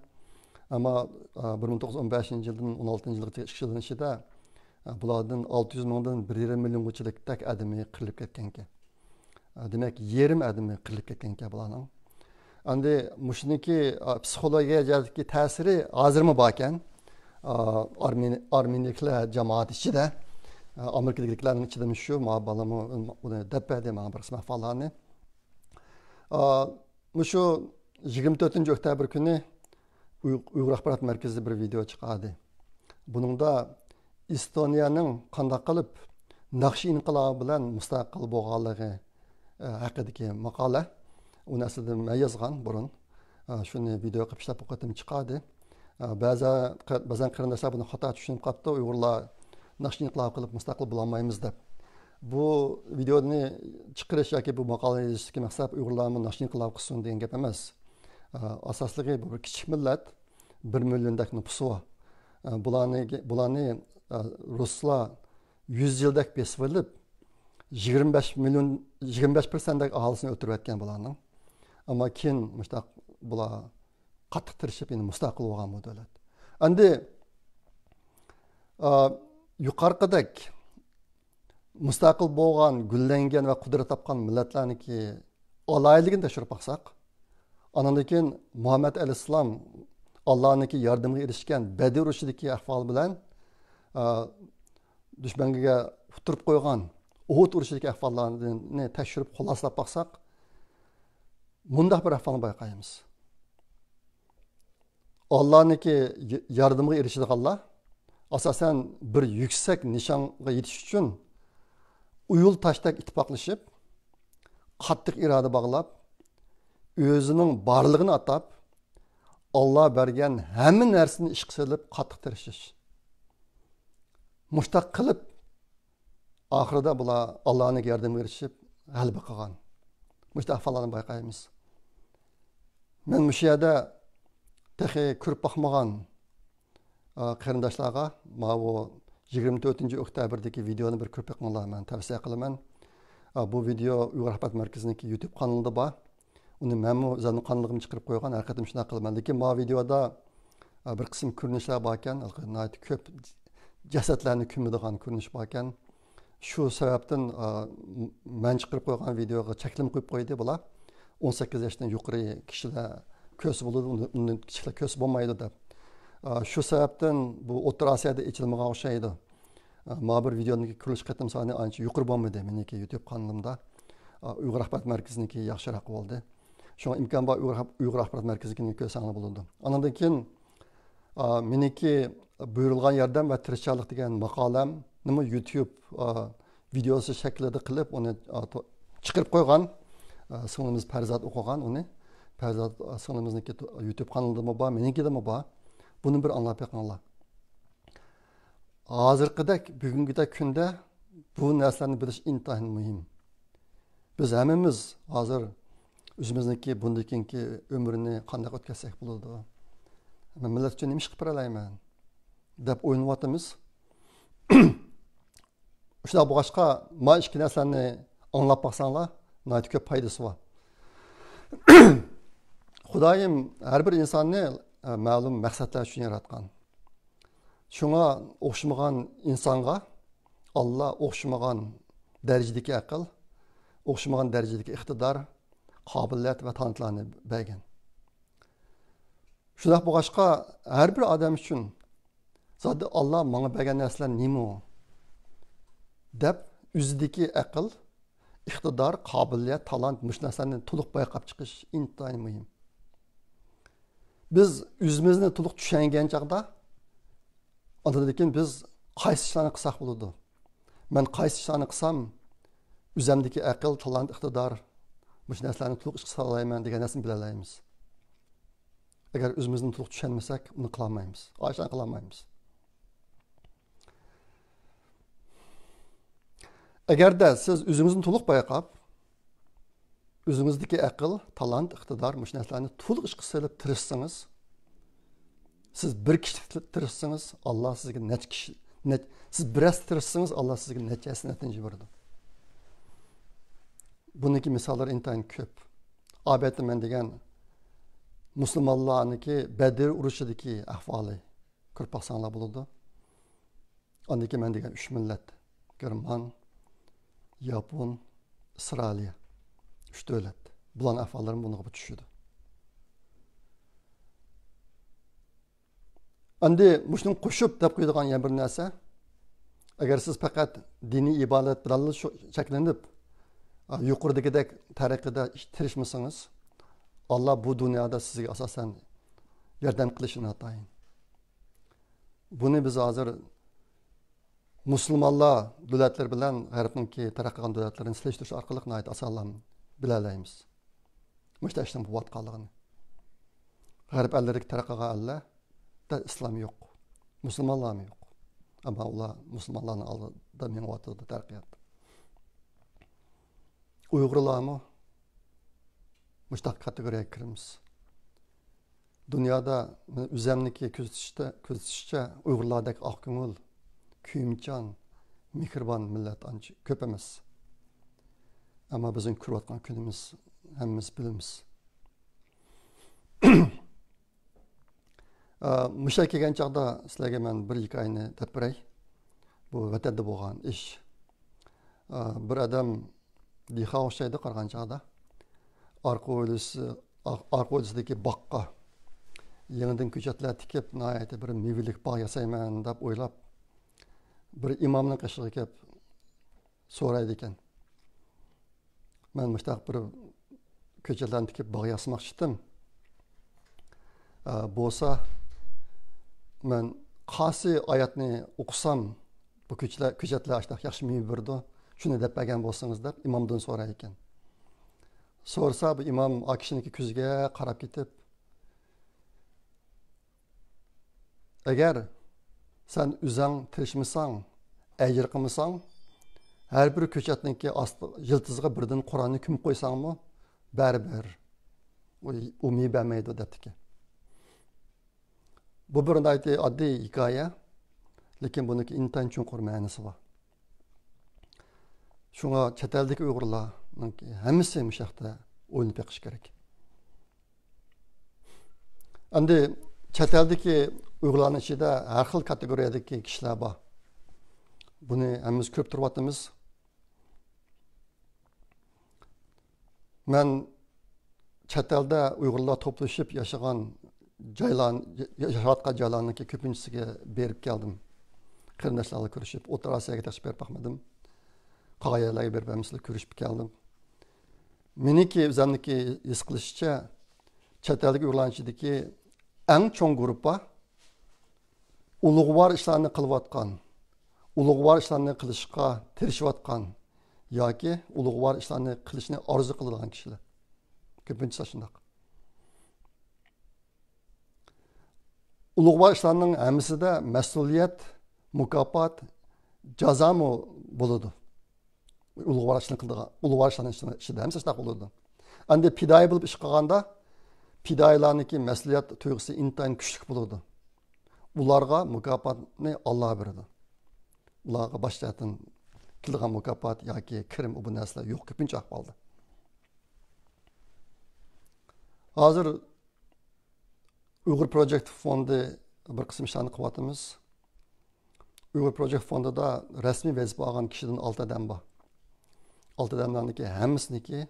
ئەمما، ئا، بىر مىڭ توققۇز يۈز ئون بەشىنچى يىلدىن ئون ئالتىنچى يىلغىچە ئىككى يىلنىڭ ئىچىدە، ئا، بۇلاردىن ئالتە يۈز مىڭدىن بىر يېرىم مىليونغىچىلىكتەك ئادىمى قىرىلىپ كەتكەنىكەن. ئا، دېمەك، يېرىم ئادىمى قىرىلىپ كەتكەنىكەن بۇلارنىڭ. ئەمدى مۇشۇنىڭكى، ئا، پسىخولوگىيە جەھەتتىكى تەسىرى ھازىرمۇ باركەن. ئا، ئارمېنىي-، ئارمېنىيەلىكلەر جامائەت ئىچىدە، ئا، ئامېرىكىدىكىلەرنىڭ چىدىمى شۇ، ماڭا بالىمۇ ئۇنى دەپ بەردى، ماڭا بىر قىسىم ئەھۋاللارنى. ئا، مۇشۇ يىگىرمە تۆتىنچى ئۆكتەبىر كۈنى ئۇي-، ئۇيغۇر ئاخبارات مەركىزىدە بىر ۋىدېئو چىقاردى. بۇنىڭدا ئېستونىيەنىڭ قانداق قىلىپ ناخشا ئىنقىلابى بىلەن مۇستەقىل بولغانلىقى، ئە، ھەققىدىكى ماقالە. ئۇنى ئەسلىدە مەن يازغان بۇرۇن. ئە، شۇنى ۋىدېئو قىلىپ ئىشلەپ بۇ قېتىم چىقاردى. ئە، بەزى، بەزەن قېرىنداشلار بۇنى خاتا چۈشىنىپ قاپتۇ، ئۇيغۇرلار ناخشا ئىنقىلابى قىلىپ مۇستەقىل بولالمايمىز دەپ. بۇ ۋىدېئونى چىقىرىش ياكى بۇ ماقالىنى يېزىشتىكى مەقسەت ئۇيغۇرلارمۇ ناخشا ئىنقىلابى قىلسۇن دېگەن گەپ ئەمەس. ئە، ئاساسلىقى بۇ بىر كىچىك مىللەت، بىر مىليوندەك نوپۇسى بار. ئە، بۇلارنى، بۇلارنى، ئە، رۇسلار يۈز يىلدەك بېسىۋېلىپ، يىگىرمە بەش مىليون، يىگىرمە بەش پىرسەنتتەك ئاھالىسىنى ئۆلتۈرۈۋەتكەن بۇلارنىڭ. ئەمما كېيىن مۇشتاق بۇلار قاتتىق تىرىشىپ، يەنە مۇستەقىل بولغان بۇ دۆلەت. ئەمدى، ئا، يۇقىرىقىدەك مۇستەقىل بولغان، گۈللەنگەن ۋە قۇدرەت تاپقان مىللەتلەرنىڭكى ئالاھىدىلىكىنى تەكشۈرۈپ باقساق، ئانىڭدىن كېيىن مۇھەممەد ئەلەيھىسسالام ئاللانىڭكى ياردىمىگە ئېرىشكەن بەدر ئۇرۇشىدىكى ئەھۋال بىلەن، ئا، دۈشمەنگە ئۇتتۇرۇپ قويغان ئۇھۇد ئۇرۇشىدىكى ئەھۋاللارنى تەكشۈرۈپ خۇلاسىلاپ باقساق، مۇنداق بىر ئەھۋالنى بايقايمىز. ئاللانىڭكى ي-، ياردىمىغا ئېرىشىدىغانلار، ئاساسەن، بىر يۈكسەك نىشانغا يېتىش ئۈچۈن ئۇيۇل تاشتەك ئىتتىپاقلىشىپ، قاتتىق ئىرادە باغلاپ، ئۆزىنىڭ بارلىقىنى ئاتاپ، ئاللا بەرگەن ھەممە نەرسىنى ئىشقا سېلىپ، قاتتىق تىرىشىش. مۇشتاق قىلىپ، ئاخىرىدا بۇلار ئاللانىڭ ياردىمىگە ئېرىشىپ، غەلىبە قىلغان. مۇشۇنداق ئەھۋاللارنى بايقايمىز. مەن مۇشۇ يەردە تېخى كۆرۈپ باقمىغان، ئا، قېرىنداشلارغا ماۋۇ يىگىرمە تۆتىنچى ئۆكتەبىردىكى ۋىدېئونى بىر كۆرۈپ بېقىڭلار، مەن تەۋسىيە قىلىمەن. ئا، بۇ ۋىدېئو ئۇيغۇر ئاخبارات مەركىزىنىڭكى يۇتۇب قانىلىدا بار. ئۇنى مەنمۇ ئۆزۈمنىڭ قانىلىغىمۇ چىقىرىپ قويغان، ھەر قېتىم شۇنداق قىلىمەن. لېكىن ماۋۇ ۋىدېئودا، ئا، بىر قىسىم كۆرۈنۈشلەر باركەن، ناھايىتى كۆپ جەسەتلەرنى كۆمىدىغان كۆرۈنۈش باركەن. شۇ سەۋەبتىن، ئا، مەن چىقىرىپ قويغان ۋىدېئوغا چەكلىمە قويۇپ قويدى بۇلار. ئون سەككىز ياشتىن يۇقىرى كىشىلەر كۆرسە بولىدۇ، ئۇنى، ئۇنى كىچىكلەر كۆرسە بولمايدۇ دەپ. ئا، شۇ سەۋەبتىن بۇ ئوتتۇرا ئاسىيادا ئېچىلمىغان ئوخشايدۇ. ئا، ما بىر ۋىدېونىڭ كۆرۈلۈش قېتىم سانى ئانچە يۇقىرى بولمىدى مېنىڭكى يۇتۇب قانىلىمدا. ئا، ئۇيغۇر ئاخبارات مەركىزىنىڭكى ياخشىراق بولدى. شۇڭا ئىمكان بار ئۇيغۇر، ئۇيغۇر ئاخبارات مەركىزىنىڭكىنى كۆرسەڭلار بولىدۇ. ئانىڭدىن كېيىن، ئا، مېنىڭكى بۇيرۇلغان ياردەم ۋە تىرىشچانلىق دېگەن ماقالەمنىمۇ يۇتيۇب، ئا، ۋىدېئوسى شەكلىدە قىلىپ، ئۇنى، ئا، تو-، چىقىرىپ قويغان. ئا، سىڭلىمىز پەرزات ئوقۇغان ئۇنى. پەرزات، ئا، سىڭلىمىزنىڭكى تو-، يۇتيۇب قانىلىدىمۇ بار، مېنىڭكىدىمۇ بار. بۇنى بىر ئاڭلاپ بېقىڭلار. ھازىرقىدەك، بۈگۈنكىدەك كۈندە بۇ نەرسىلەرنى بىلىش ئىنتايىن مۇھىم. بىز ھەممىمىز ھازىر ئۆزىمىزنىڭكى بۇندىن كېيىنكى ئۆمرىنى قانداق ئۆتكۈزسەك بولىدۇ؟ مەن مىللەت ئۈچۈن نېمە ئىش قىلىپ بېرەلەيمەن؟ دەپ ئويلىنىۋاتىمىز. شۇنداق بولغاچقا، ما ئىككى نەرسىلەرنى ئاڭلاپ باقساڭلار، ناھايىتى كۆپ پايدىسى بار. خۇدايىم ھەر بىر ئىنساننى، ئە، مەلۇم مەقسەتلەر ئۈچۈن ياراتقان. شۇڭا ئوخشىمىغان ئىنسانغا ئاللا ئوخشىمىغان دەرىجىدىكى ئەقىل، ئوخشىمىغان دەرىجىدىكى ئىقتىدار، قابىلىيەت ۋە تالانتلارنى بەرگەن. شۇنداق بولغاچقا، ھەر بىر ئادەم ئۈچۈن زادى ئاللا ماڭا بەرگەن نەرسىلەر نېمە ئۇ؟ دەپ ئۆزىدىكى ئەقىل، ئىقتىدار، قابىلىيەت، تالانت، مۇشۇ نەرسىلەرنى تولۇق بايقاپ چىقىش ئىنتايىن مۇھىم. بىز ئۆزىمىزنى تولۇق چۈشەنگەن چاغدا، ئاندىن كېيىن بىز قايسى ئىشلارنى قىلساق بولىدۇ؟ مەن قايسى ئىشلارنى قىلسام، ئۆزەمدىكى ئەقىل، تالانت، ئىقتىدار، مۇشۇ نەرسىلەرنى تولۇق ئىشقا سالالايمەن دېگەن نەرسىنى بىلەلەيمىز. ئەگەر ئۆزىمىزنى تولۇق چۈشەنمىسەك، ئۇنى قىلالمايمىز. ئاشۇنى قىلالمايمىز. ئەگەردە سىز ئۆزىڭىزنى تولۇق بايقاپ، ئۆزىڭىزدىكى ئەقىل، تالانت، ئىقتىدار، مۇشۇ نەرسىلەرنى تولۇق ئىشقا سېلىپ تىرىشسىڭىز، سىز بىر كىشىلىك تىرىشسىڭىز، ئاللا سىزگە نەچچە كىشى، نەچ-، سىز بىر ھەسسە تىرىشسىڭىز، ئاللا سىزگە نەچچە ھەسسە نەتىجە بېرىدۇ. بۇنىڭكى مىساللىرى ئىنتايىن كۆپ. ئالبەتتە، مەن دېگەن مۇسۇلمانلارنىڭكى بەدر ئۇرۇشىدىكى ئەھۋالى كۆرۈپ باقساڭلار بولىدۇ. ئاندىن كېيىن مەن دېگەن ئۈچ مىللەت، گېرمان، ياپون، ئىسرائىلىيە، ئۈچ دۆلەت. بۇلارنىڭ ئەھۋاللىرىمۇ بۇنىڭغا چۈشىدۇ. ئەمدى مۇشۇنى قوشۇپ دەپ قويىدىغان يەنە بىر نەرسە، ئەگەر سىز پەقەت دىنىي ئىبادەت بىلەنلا شۇ چەكلىنىپ، ئا، يۇقىرىدىكىدەك تەرىقىدە تىرىشمىسىڭىز، ئاللا بۇ دۇنيادا سىزگە ئاساسەن ياردەم قىلىشى ناتايىن. بۇنى بىز ھازىر مۇسۇلمانلار دۆلەتلىرى بىلەن غەربنىڭكى تەرەققىي قىلغان دۆلەتلىرىنى سېلىشتۇرۇش ئارقىلىق ناھايىتى ئاسانلا بىلەلەيمىز. مۇشۇنداق ئىشنىڭ بولۇۋاتقانلىقىنى. غەرب ئەللىرىدىكى تەرەققىي قىلغان ئەللەردە ئىسلام يوق. مۇسۇلمانلارمۇ يوق. ئەمما ئۇلار مۇسۇلمانلارنىڭ ئالدىدا مېڭىۋاتىدۇ تەرەققىيات. ئۇيغۇرلارمۇ مۇشۇنداق كاتېگورىيەگە كىرىمىز. دۇنيادا مەن ئۆزەمنىڭكى كۆزىتىشتە، كۆزىتىشىچە ئۇيغۇرلاردەك ئاق كۆڭۈل، كۆيۈمچان، مېھرىبان مىللەت ئانچە كۆپ ئەمەس. ئەمما بىزنىڭ كۆرۈۋاتقان كۈنىمىز ھەممىمىز بىلىمىز. ئا، مۇشۇ كەلگەن چاغدا سىلەرگە مەن بىر ھېكايىنى دەپ بېرەي. بۇ ۋەتەندە بولغان ئىش. ئا، بىر ئادەم دېھقان ئوخشايدۇ قارىغان چاغدا. ئارقا ھويلىسى، ئار-، ئارقا ھويلىسىدىكى باغقا يېڭىدىن كۆچەتلەر تىكىپ، ناھايىتى بىر مېۋىلىك باغ ياسايمەن دەپ ئويلاپ، بىر ئىمامنىڭ قېشىغا كېلىپ سورايدىكەن. مەن مۇشۇنداق بىر كۆچەتلەرنى تىكىپ باغ ياسىماقچىدىم. ئە، بولسا، مەن قايسى ئايەتنى ئوقۇسام، بۇ كۆچەتلەر، كۆچەتلەر ئاشۇنداق ياخشى مېۋە بېرىدۇ، شۇنى دەپ بەرگەن بولسىڭىز، دەپ ئىمامدىن سورايدىكەن. سورىسا، بۇ ئىمام ئا كىشىنىڭكى كۆزىگە قاراپ كېتىپ، ئەگەر سەن ئۆزۈڭ تىرىشمىساڭ، ئەجىر قىلمىساڭ، ھەر بىر كۆچەتنىڭكى ئاستى يىلتىزىغا بىردىن قۇرئاننى كۆمۈپ قويساڭمۇ، بەرىبىر. ئۇ، ئۇ مېۋە بەرمەيدۇ دەپتىكەن. بۇ بىر ناھايىتى ئاددىي ھېكايە، لېكىن بۇنىڭكى ئىنتايىن چوڭقۇر مەنىسى بار. شۇڭا چەت ئەلدىكى ئۇيغۇرلارنىڭ ھەممىسى مۇشۇ ھەقتە ئويلىنىپ بېقىشى كېرەك. ئەمدى چەت ئەلدىكى ئۇيغۇرلارنىڭ ئىچىدە ھەر خىل كاتېگورىيەدىكى كىشىلەر بار. بۇنى ھەممىمىز كۆرۈپ تۇرۇۋاتىمىز. مەن چەت ئەلدە ئۇيغۇرلار توپلىشىپ ياشىغان جايلار، ياشاۋاتقان جايلارنىڭكى كۆپىنچىسىگە بېرىپ كەلدىم. قېرىنداشلار بىلەن كۆرۈشۈپ، ئوتتۇرا ئاسىياغا تېخىچە بېرىپ باقمىدىم. قالغان يەرلەرگە بېرىپ ھەممىسى بىلەن كۆرۈشۈپ كەلدىم. مېنىڭكى، ئۆزۈمنىڭكى ھېس قىلىشىچە، چەت ئەلدىكى ئۇيغۇرلارنىڭ ئىچىدىكى ئەڭ چوڭ گۇرۇپپا ئۇلۇغۋار ئىشلارنى قىلىۋاتقان، ئۇلۇغۋار ئىشلارنى قىلىشقا تىرىشىۋاتقان ياكى ئۇلۇغۋار ئىشلارنى قىلىشنى ئارزۇ قىلىدىغان كىشىلەر. كۆپىنچىسى شۇنداق. ئۇلۇغۋار ئىشلارنىڭ ھەممىسىدە مەسئۇلىيەت، مۇكاپات، جازامۇ بولىدۇ. ئۇلۇغۋار ئىشنى قىلىدىغان، ئۇلۇغۋار ئىشلارنىڭ ئىچىدە، ئىچىدە ھەممىسى شۇنداق بولىدۇ. ئەمدى پىدائىي بولۇپ ئىش قىلغاندا، پىدائىيلارنىڭكى مەسئۇلىيەت تۇيغۇسى ئىنتايىن كۈچلۈك بولىدۇ. ئۇلارغا مۇكاپاتنى ئاللا بېرىدۇ. ئۇلارغا باش جەھەتتىن كېلىدىغان مۇكاپات ياكى كىرىم، بۇ نەرسىلەر يوق كۆپىنچە ئەھۋالدا. ھازىر ئۇيغۇر پروجېكت فوندى بىر قىسىم ئىشلارنى قىلىۋاتىمىز. ئۇيغۇر پروجېكت فوندىدا رەسمىي ۋەزىپە ئالغان كىشىدىن ئالتە ئادەم بار. ئالتە ئادەملەرنىڭكى ھەممىسىنىڭكى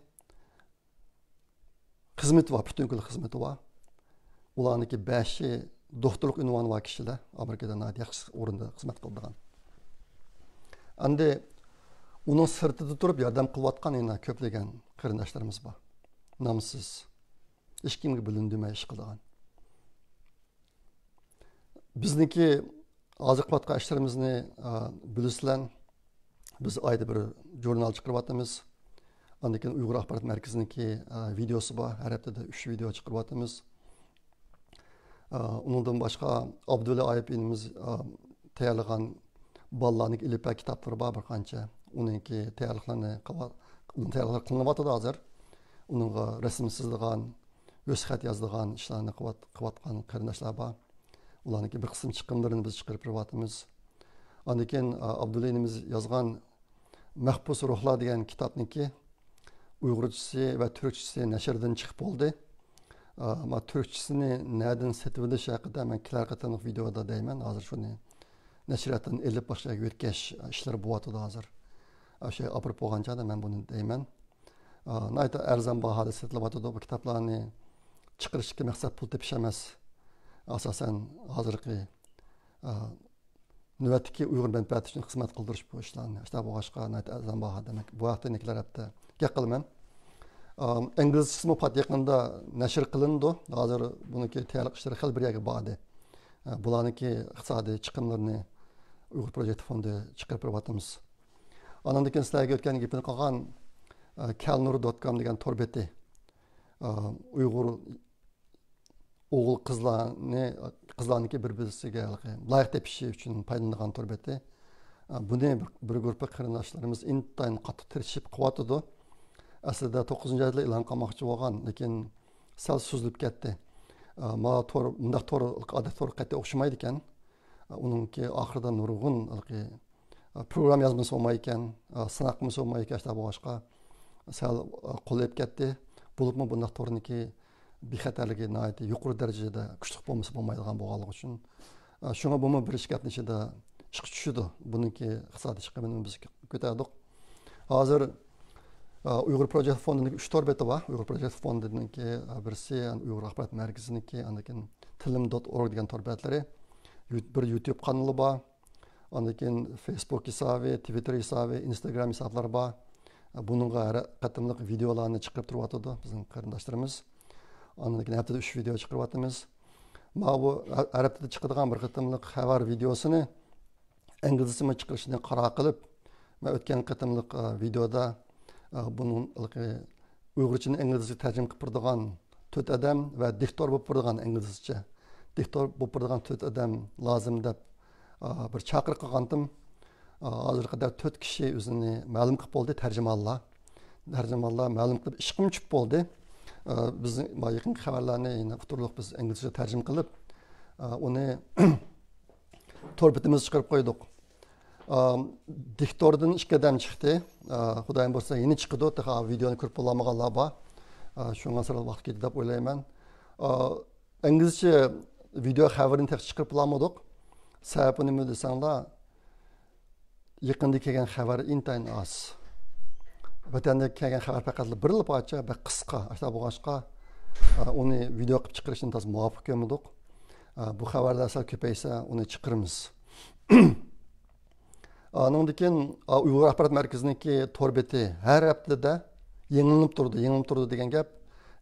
خىزمىتى بار، پۈتۈن كۈن خىزمىتى بار. ئۇلارنىڭكى بەشى دوختۇرلۇق ئۇنۋانى بار كىشىلەر، ئامېرىكىدا ناھايىتى ياخشى ئورۇندا خىزمەت قىلىدىغان. ئەمدى ئۇنىڭ سىرتىدا تۇرۇپ ياردەم قىلىۋاتقان يەنە كۆپلىگەن قېرىنداشلىرىمىز بار. نامسىز، ھېچكىمگە بىلىندۈرمەي ئىش قىلىدىغان. بىزنىڭكى ھازىر قىلىۋاتقان ئىشلىرىمىزنى، ئا، بىلىسىلەر. بىز ئايدا بىر ژۇرنال چىقىرىۋاتىمىز. ئاندىن كېيىن ئۇيغۇر ئاخبارات مەركىزىنىڭكى، ئا، ۋىدېئوسى بار. ھەر ھەپتىدە ئۈچ ۋىدېئو چىقىرىۋاتىمىز. ئا، ئۇنىڭدىن باشقا ئابدۇللا ئايۇپ ئىنىمىز، ئا، تەييارلىغان بالىلارنىڭكى ئېلىپبە كىتابلىرى بار بىر قانچە. ئۇنىڭكى تەييارلىقلىرىنى قىلىۋا-، ئۇنىڭ تەييارلىقلىرى قىلىنىۋاتىدۇ ھازىر. ئۇنىڭغا رەسىم سىزىدىغان، ۋېسخەت يازىدىغان ئىشلارنى قىلىۋات-، قىلىۋاتقان قېرىنداشلار بار. ئۇلارنىڭكى بىر قىسىم چىقىملىرىنى بىز چىقىرىپ بېرىۋاتىمىز. ئاندىن كېيىن، ئا، ئابدۇللا ئىنىمىز يازغان مەھبۇس روھلار دېگەن كىتابنىڭكى ئۇيغۇرچىسى ۋە تۈركچىسى نەشردىن چىقىپ بولدى. ئا، ما تۈركچىسىنى نەدىن سېتىۋېلىش ھەققىدە مەن كېلەر قېتىملىق ۋىدېودا دەيمەن. ھازىر شۇنى نەشرىياتتىن ئېلىپ باشقا يەرگە يۆتكەش ئىشلىرى بولۇۋاتىدۇ ھازىر. ئاشۇ ئاپىرىپ بولغان چاغدا مەن بۇنى دەيمەن. ئا، ناھايىتى ئەرزان باھادا سېتىلىۋاتىدۇ بۇ كىتابلارنى. چىقىرىشتىكى مەقسەت پۇل تېپىش ئەمەس. ئاساسەن ھازىرقى، ئا، نۆۋەتتىكى ئۇيغۇر مەنپەئەتى ئۈچۈن خىزمەت قىلدۇرۇش بۇ ئىشلارنى. شۇنداق بولغاچقا ناھايىتى ئەرزان باھا دېمەك. بۇ ھەقتە يەنە كېلەر ھەپتە گەپ قىلىمەن. ئا، ئىنگلىزچىسىمۇ پات يېقىندا نەشر قىلىنىدۇ. ھازىر بۇنىڭكى تەييارلىق ئىشلىرى خېلى بىر يەرگە باردى. ئا، بۇلارنىڭكى ئىقتىسادىي چىقىملىرىنى ئۇيغۇر پروجېكت فوندى چىقىرىپ بېرىۋاتىمىز. ئانىڭدىن كېيىن سىلەرگە ئۆتكەندە گېپىنى قىلغان، ئا، كەلنۇر دوت كوم دېگەن تور بېتى. ئا، ئۇيغۇر ئوغۇل قىزلارنى، قىزلارنىڭكى بىر-بىرسىگە ھېلىقى لايىق تېپىشى ئۈچۈن پايدىلىنىدىغان تور بېتى. ئا، بۇنى بىر، بىر گۇرۇپپا قېرىنداشلىرىمىز ئىنتايىن قاتتىق تىرىشىپ قىلىۋاتىدۇ. ئەسلىدە توققۇزىنچى ئايدا ئېلان قىلماقچى بولغان، لېكىن سەل سوزۇلۇپ كەتتى. ئا، ما تور، مۇنداق تور، ئادەتتە تور قېتى ئوخشىمايدىكەن. ئا، ئۇنىڭكى ئاخىرىدا نۇرغۇن ھېلىقى پروگرامما يازمىسى بولمايدىكەن، سىناق قىلمىسى بولمايدىكەن، شۇنداق بولغاچقا سەل قولىيىپ كەتتى. بولۇپمۇ بۇنداق تورنىڭكى بىخەتەرلىكى ناھايىتى يۇقىرى دەرىجىدە كۈچلۈك بولمىسا بولمايدىغان بولغانلىقى ئۈچۈن، شۇڭا بۇمۇ بىر ئىككى ھەپتىنىڭ ئىچىدە ئىشقا چۈشىدۇ. بۇنىڭكى ئىقتىسادىي چىقىمىنى بىز كۆتەردۇق. ھازىر ئۇيغۇر پروجېكت فوندىنىڭ ئۈچ تور بېتى بار. ئۇيغۇر پروجېكت فوندىنىڭكى بىرسى، ئۇيغۇر ئاخبارات مەركىزىنىڭكى، ئاندىن كېيىن تىلىم دوت ئورگ دېگەن تور بەتلىرى، يۇت-، بىر يۇتيۇب قانىلى بار. ئاندىن كېيىن فېيسبۇك ھېسابى، تىۋىتتېر ھېسابى، ئىنستاگرام ھېسابلىرى بار. بۇنىڭغا ھەر قېتىملىق ۋىدېئولارنى چىقىرىپ تۇرۇۋاتىدۇ بىزنىڭ قېرىنداشلىرىمىز. ئاندىن كېيىن ھەپتىدە ئۈچ ۋىدېئو چىقىرىۋاتىمىز. ماۋۇ ھە-، ھەر ھەپتىدە چىقىدىغان بىر قېتىملىق خەۋەر ۋىدېئوسىنى ئىنگلىزچىمۇ چىقىرىشنى قارار قىلىپ، مەن ئۆتكەن قېتىملىق، ئە، ۋىدېئودا، ئە، بۇنىڭ ھېلىقى ئۇيغۇرچىنى ئىنگلىزچىگە تەرجىمە قىلىپ بېرىدىغان تۆت ئادەم ۋە دىكتور بولۇپ بېرىدىغان، ئىنگلىزچە دىكتور بولۇپ بېرىدىغان تۆت ئادەم لازىم دەپ، ئا، بىر چاقىرىق قىلغانتىم. ئا، ھازىرغا قەدەر تۆت كىشى ئۆزىنى مەلۇم قىلىپ بولدى، تەرجىمانلار. تەرجىمانلار مەلۇم قىلىپ ئىشقىمۇ چۈشۈپ بولدى. ئە، بىزنىڭ يېقىنقى خەۋەرلەرنى يەنە ئۇتتۇرۇلۇق بىز ئىنگلىزچە تەرجىمە قىلىپ، ئە، ئۇنى تور بېتىمىزگە چىقىرىپ قويدۇق. ئە، دىكتوردىن ئىككى ئادەم چىقتى. ئە، خۇدايىم بۇيرۇسا يەنە چىقىدۇ. تېخى ۋىدېونى كۆرۈپ بولالمىغانلار بار. ئە، شۇڭا سەل ۋاقىت كېتىدۇ دەپ ئويلايمەن. ئە، ئىنگلىزچە ۋىدېو خەۋىرىنى تېخىچە چىقىرىپ بولالمىدۇق. سەۋەبى نېمە دېسەڭلار، يېقىندا كەلگەن خەۋەر ئىنتايىن ئاز. ۋەتەندە كەلگەن خەۋەر پەقەتلا بىرلا پارچە، بەك قىسقا. ئاشۇنداق بولغاچقا، ئۇنى ۋىدېو قىلىپ چىقىرىشنى تازا مۇۋاپىق كۆرمىدۇق. بۇ خەۋەرلەر سەل كۆپەيسە، ئۇنى چىقىرىمىز. ئانىڭدىن كېيىن، ئۇيغۇر ئاخبارات مەركىزىنىڭكى تور بېتى ھەر ھەپتىدە يېڭىلىنىپ تۇرىدۇ، يېڭىلىنىپ تۇرىدۇ دېگەن گەپ.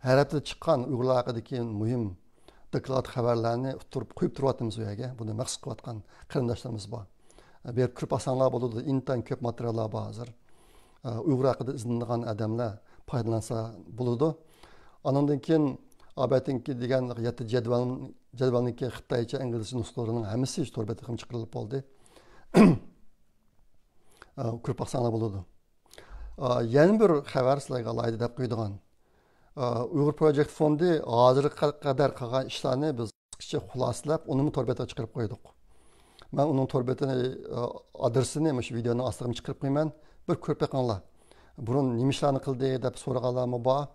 ھەر ھەپتىدە چىققان ئۇيغۇرلار ھەققىدىكى مۇھىم دوكلات، خەۋەرلەرنى ئۇتتۇرۇپ قويۇپ تۇرۇۋاتىمىز ئۇ يەرگە. بۇنى مەخسۇس قىلىۋاتقان قېرىنداشلىرىمىز بار. بېرىپ كۆرۈپ باقساڭلار بولىدۇ، ئىنتايىن كۆپ ماتېرىياللار بار ھازىر. ئۇيغۇر ھەققىدە ئىزدىنىدىغان ئادەملەر پايدىلانسا بولىدۇ. ئانىڭدىن كېيىن ئابەتىنكى دېگەن يەتتە جەدۋەل، جەدۋەلنىڭكى خىتايچە، ئىنگلىزچە نۇسخىلىرىنىڭ ھەممىسى تور بېتىگە چىقىرىلىپ بولدى. ئە، كۆرۈپ باقساڭلار بولىدۇ. ئە، يەنە بىر خەۋەر سىلەرگە ئالاھىدە دەپ قويىدىغان. ئە، ئۇيغۇر پروجېكت فوندى ھازىرغا قەدەر قىلغان ئىشلارنى بىز قىسقىچە خۇلاسىلەپ، ئۇنىمۇ تور بېتىگە چىقىرىپ قويدۇق. مەن ئۇنىڭ تور بېتىنى، ئە، ئادرېسىنى مۇشۇ ۋىدېونىڭ ئاستىغا چىقىرىپ قويىمەن. بىر كۆرۈپ بېقىڭلار. بۇرۇن نېمە ئىشلارنى قىلدى دەپ سورىغانلارمۇ بار.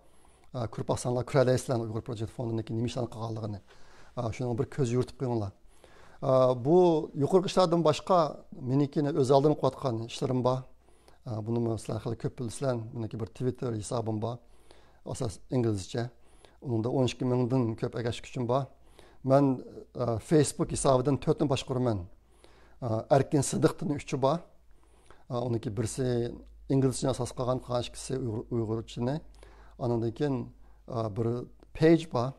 ئە، كۆرۈپ باقساڭلار كۆرەلەيسىلەر ئۇيغۇر پروجېكت فوندىنىڭكى نېمە ئىشلارنى قىلغانلىقىنى. ئە، شۇنىڭغا بىر كۆز يورۇتۇپ قويۇڭلار. ئە، بۇ يۇقىرىقى ئىشلاردىن باشقا مېنىڭكى ئۆز ئالدىمغا قىلىۋاتقان ئىشلىرىم بار. ئە، بۇنىمۇ سىلەر خېلى كۆپ بىلىسىلەر. مېنىڭكى بىر تىۋىتتېر ھېسابىم بار. ئاساس ئىنگلىزچە. ئۇنىڭدا ئون ئىككى مىڭدىن كۆپ ئەگەشكۈچۈم بار. مەن، ئە، فېيسبۇك ھېسابىدىن تۆتنى باشقۇرىمەن. ئە، ئەركىن سىدىقتىن ئۈچى بار. ئە، ئۇنىڭكى بىرسى ئىنگلىزچىنى ئاساس قىلغان، قالغان ئىككىسى ئۇيغۇر-، ئۇيغۇرچىنى. ئانىڭدىن كېيىن، ئە، بىر پېيج بار.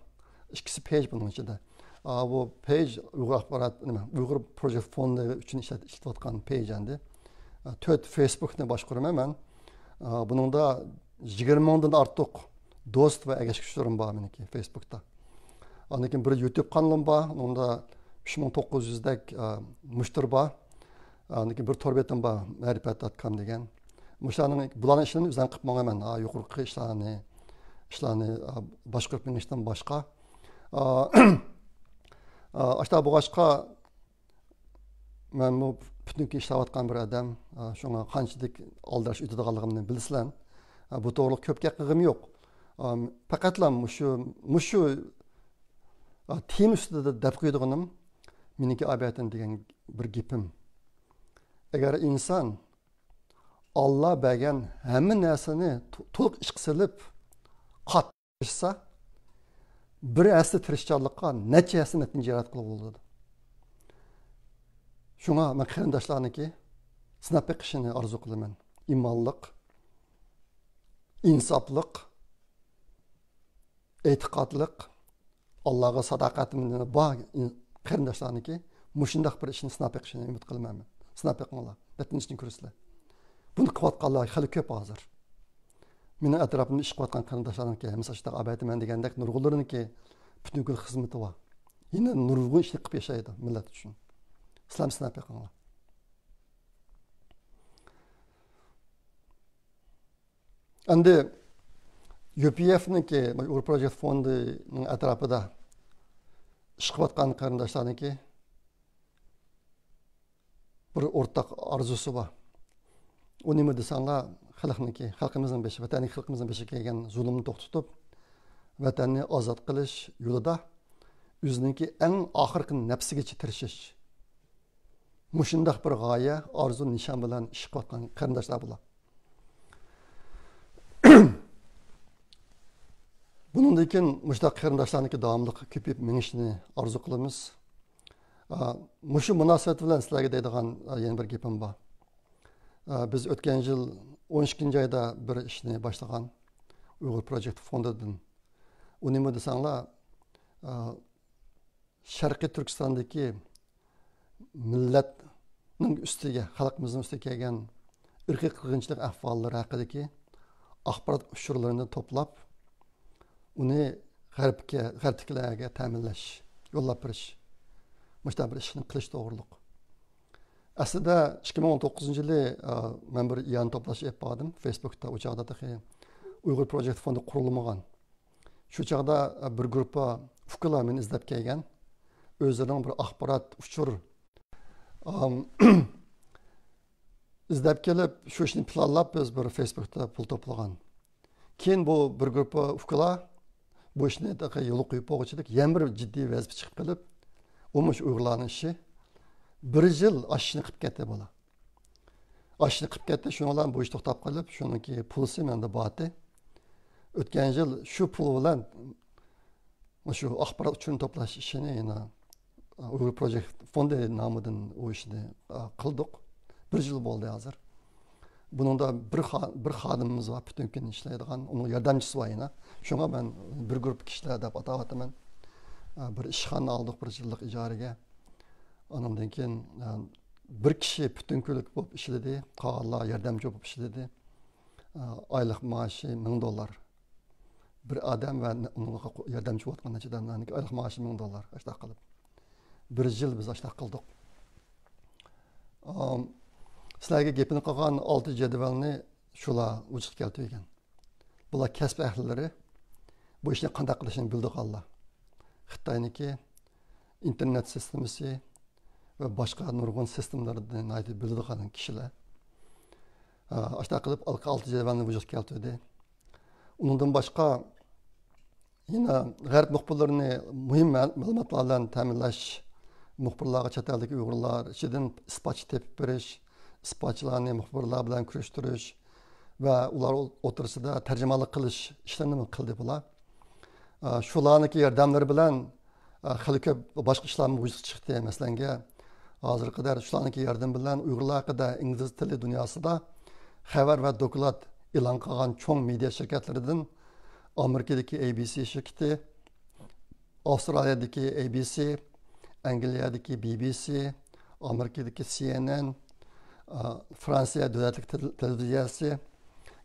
ئىككىسى پېيج بۇنىڭ ئىچىدە. ئە، بۇ پېيج ئۇيغۇر ئاخبارات، نېمە، ئۇيغۇر پروجېكت فوندى ئۈچۈن ئىشلەت-، ئىشلىتىۋاتقان پېيج ئەمدى. ئە، تۆت فېيسبۇكنى باشقۇرىمەن مەن. ئە، بۇنىڭدا يىگىرمە مىڭدىن ئارتۇق دوست ۋە ئەگەشكۈچىلىرىم بار مېنىڭكى فېيسبۇكتا. ئاندىن كېيىن بىر يۇتۇب قانىلىم بار، ئۇنىڭدا ئۈچ مىڭ توققۇز يۈزدەك، ئە، مۇشتەرى بار. ئاندىن كېيىن بىر تور بېتىم بار، مەرىپەت دوت كوم دېگەن. مۇشۇلارنىڭ، بۇلارنىڭ ئىشلىرىنى ئۆزۈم قىلىپ ماڭىمەن. ھە، يۇقىرىقى ئىشلارنى، ئىشلارنى، ئە، باشقۇرۇپ مېڭىشتىن باشقا. ئە، ئە، ئاشۇنداق بولغاچقا، مەنمۇ پۈتۈن كۈن ئىشلەۋاتقان بىر ئادەم، ئە، شۇڭا قانچىلىك ئالدىراش ئۆتىدىغانلىقىمنى بىلىسىلەر. ئە، بۇ توغرىلىق كۆپ گەپ قىلغۇم يوق. ئە، پەقەتلا مۇشۇ، مۇشۇ، ئە، تېما ئۈستىدە دەپ قويىدىغىنىم، مېنىڭكى ئابەتىن دېگەن بىر گېپىم. ئەگەر ئىنسان ئاللا بەرگەن ھەممە نەرسىنى تو-، تولۇق ئىشقا سېلىپ، قاتتىق تىرىشسا، بىر ھەسسە تىرىشچانلىققا نەچچە ھەسسە نەتىجە ياراتقىلى بولىدۇ. شۇڭا مەن قېرىنداشلارنىڭكى سىناپ بېقىشىنى ئارزۇ قىلىمەن. ئىمانلىق، ئىنساپلىق، ئېتىقادلىق، ئاللاغا ساداقەتمەن بار قېرىنداشلارنىڭكى مۇشۇنداق بىر ئىشنى سىناپ بېقىشىنى ئۈمىد قىلىمەن مەن. سىناپ بېقىڭلار، نەتىجىسىنى كۆرىسىلەر. بۇنى قىلىۋاتقانلار خېلى كۆپ ھازىر. مېنىڭ ئەتراپىمدا ئىش قىلىۋاتقان قېرىنداشلارنىڭكى ھەممىسى ئاشۇنداق ئابەتى مەن دېگەندەك نۇرغۇنلىرىنىڭكى پۈتۈن كۈن خىزمىتى بار. يەنە نۇرغۇن ئىشنى قىلىپ ياشايدۇ مىللەت ئۈچۈن. سىلەرمۇ سىناپ بېقىڭلار. ئەمدى يۇ پى ئېفنىڭكى، ئۇيغۇر پروجېكت فوندىنىڭ ئەتراپىدا ئىش قىلىۋاتقان قېرىنداشلارنىڭكى بىر ئورتاق ئارزۇسى بار. ئۇ نېمە دېسەڭلار، خەلقنىڭكى، خەلقىمىزنىڭ بېشى، ۋەتەندىكى خەلقىمىزنىڭ بېشىغا كەلگەن زۇلۇمنى توختىتىپ، ۋەتەننى ئازاد قىلىش يولىدا ئۆزىنىڭكى ئەڭ ئاخىرقى نەپسىگىچە تىرىشىش. مۇشۇنداق بىر غايە، ئارزۇ، نىشان بىلەن ئىش قىلىۋاتقان قېرىنداشلار بۇلار. بۇنىڭدىن كېيىن مۇشۇنداق قېرىنداشلارنىڭكى داۋاملىق كۆپىيىپ مېڭىشىنى ئارزۇ قىلىمىز. ئا، مۇشۇ مۇناسىۋەت بىلەن سىلەرگە دەيدىغان، ئا، يەنە بىر گېپىم بار. ئا، بىز ئۆتكەن يىل ئون ئىككىنچى ئايدا بىر ئىشنى باشلىغان ئۇيغۇر پروجېكت فوندىدىن. ئۇ نېمە دېسەڭلار، ئا، شەرقىي تۈركىستاندىكى مىللەتنىڭ ئۈستىگە، خەلقىمىزنىڭ ئۈستىگە كەلگەن ئىرقىي قىرغىنچىلىق ئەھۋاللىرى ھەققىدىكى ئاخبارات ئۇچۇرلىرىنى توپلاپ، ئۇنى غەربكە، غەربتىكىلەرگە تەمىنلەش، يوللاپ بېرىش. مۇشۇنداق بىر ئىشنى قىلىش توغرۇلۇق. ئەسلىدە ئىككى مىڭ ئون توققۇزىنچى يىلى، ئا، مەن بىر ئىئانە توپلاش ئېلىپ باردىم فېيسبۇكتا، ئۇ چاغدا تېخى ئۇيغۇر پروجېكت فوندى قۇرۇلمىغان. شۇ چاغدا بىر گۇرۇپپا ئۇكىلار مېنى ئىزدەپ كەلگەن. ئۆزلىرىنىڭ بىر ئاخبارات، ئۇچۇر، ئام، ئىزدەپ كېلىپ، شۇ ئىشنى پىلانلاپ، بىز بىر فېيسبۇكتا پۇل توپلىغان. كېيىن بۇ بىر گۇرۇپپا ئۇكىلار بۇ ئىشنى تېخى يولغا قويۇپ بولغۇچىدەك، يەنە بىر جىددىي ۋەزىپە چىقىپ قېلىپ، ئۇمۇ شۇ ئۇيغۇرلارنىڭ ئىشى. بىر يىل ئاشۇ ئىشنى قىلىپ كەتتى بۇلار. ئاشۇ ئىشنى قىلىپ كەتتى، شۇنىڭ بىلەن بۇ ئىش توختاپ قېلىپ، شۇنىڭكى پۇلىسى مەندە بارتى. ئۆتكەن يىل شۇ پۇل بىلەن مۇشۇ ئاخبارات ئۇچۇرىنى توپلاش ئىشىنى يەنە، ئا، ئۇيغۇر پروجېكت فوندى نامىدىن ئۇ ئىشنى، ئا، قىلدۇق. بىر يىل بولدى ھازىر. بۇنىڭدا بىر خا-، بىر خادىمىمىز بار، پۈتۈن كۈن ئىشلەيدىغان، ئۇنىڭ ياردەمچىسى بار يەنە. شۇڭا مەن بىر گۇرۇپپا كىشىلەر دەپ ئاتاۋاتىمەن. ئا، بىر ئىشخانا ئالدۇق بىر يىللىق ئىجارىگە. ئانىڭدىن كېيىن، ئا، بىر كىشى پۈتۈن كۈنلۈك بولۇپ ئىشلىدى، قالغانلار ياردەمچى بولۇپ ئىشلىدى. ئا، ئايلىق مائاشى مىڭ دوللار. بىر ئادەم ۋە ئۇنىڭغا ياردەمچى بولۇۋاتقان نەچچە ئادەملەرنىڭكى ئايلىق مائاشى مىڭ دوللار، ئاشۇنداق قىلىپ. بىر يىل بىز ئاشۇنداق قىلدۇق. ئام، سىلەرگە گېپىنى قىلغان ئالتە جەدۋەلنى شۇلار ۋۇجۇدقا كەلتۈرگەن. بۇلار كەسىپ ئەھلىلىرى، بۇ ئىشنى قانداق قىلىشنى بىلىدىغانلار. خىتاينىڭكى ئىنتېرنېت سىستېمىسى ۋە باشقا نۇرغۇن سىستېمىلارنى ناھايىتى بىلىدىغان كىشىلەر. ئا، ئاشۇنداق قىلىپ ئالتە جەدۋەلنى ۋۇجۇدقا كەلتۈردى. ئۇنىڭدىن باشقا يەنە غەرب مۇخبىرلىرىنى مۇھىم مەل-، مەلۇماتلار بىلەن تەمىنلەش، مۇخبىرلارغا چەت ئەلدىكى ئۇيغۇرلار ئىچىدىن ئىسپاتچى تېپىپ بېرىش، ئىسپاتچىلارنى مۇخبىرلار بىلەن كۆرۈشتۈرۈش ۋە ئۇلار ئوتتۇرىسىدا تەرجىمانلىق قىلىش ئىشلىرىنىمۇ قىلدى بۇلار. ئا، شۇلارنىڭكى ياردەملىرى بىلەن، ئا، خېلى كۆپ باشقا ئىشلارمۇ ۋۇجۇدقا چىقتى. مەسىلەنگە، ھازىرغا قەدەر شۇلارنىڭكى ياردىمى بىلەن ئۇيغۇرلار ھەققىدە ئىنگلىز تىلى دۇنياسىدا خەۋەر ۋە دوكلات ئېلان قىلغان چوڭ مېدىيا شىركەتلىرىدىن ئامېرىكىدىكى ئەي بى سى شىركىتى، ئاۋسترالىيەدىكى ئەي بى سى، ئەنگلىيەدىكى بى بى سى، ئامېرىكىدىكى سى ئېن ئېن، ئا، فرانسىيە دۆلەتلىك تېل-، تېلېۋىزىيەسى،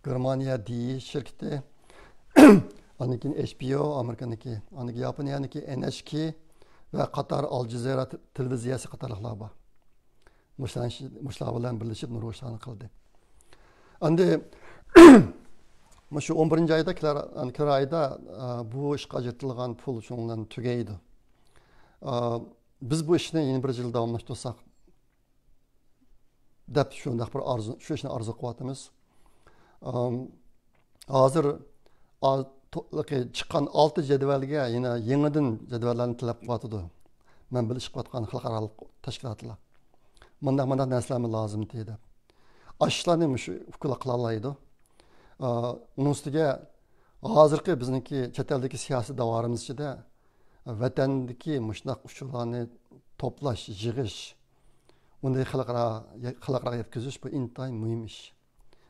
گېرمانىيە دى ئى شىركىتى، ئاندىن كېيىن ئېچ بى ئو ئامېرىكىنىڭكى، ئاندىن كېيىن ياپونىيەنىڭكى ئېن ئېچ كې ۋە قاتار ئال جەزىرە تې-، تېلېۋىزىيەسى قاتارلىقلار بار. مۇشۇلار، مۇشۇلار بىلەن بىرلىشىپ نۇرغۇن ئىشلارنى قىلدى. ئەمدى مۇشۇ ئون بىرىنچى ئايدا، كېلەر، كېلەر ئايدا، ئا، بۇ ئىشقا ئاجرىتىلغان پۇل شۇنىڭ بىلەن تۈگەيدۇ. ئا، بىز بۇ ئىشنى يەنە بىر يىل داۋاملاشتۇرساق دەپ شۇنداق بىر ئارزۇ، شۇ ئىشنى ئارزۇ قىلىۋاتىمىز. ئام، ھازىر ئا-، تو-، چىققان ئالتە جەدۋەلگە يەنە يېڭىدىن جەدۋەللەرنى تەلەپ قىلىۋاتىدۇ. مەن بىلىشىپ قىلىۋاتقان خەلقئارالىق تەشكىلاتلار. مۇنداق، مۇنداق نەرسىلەرمۇ لازىمتى دەپ. ئاشۇلارنى مۇشۇ ئۇكىلار قىلالايدۇ. ئا، ئۇنىڭ ئۈستىگە ھازىرقى بىزنىڭكى چەت ئەلدىكى سىياسىي داۋرىمىز ئىچىدە ۋەتەندىكى مۇشۇنداق ئۇچۇرلارنى توپلاش، يىغىش، ئۇنى خەلقئارا، خەلقئاراغا يەتكۈزۈش، بۇ ئىنتايىن مۇھىم ئىش.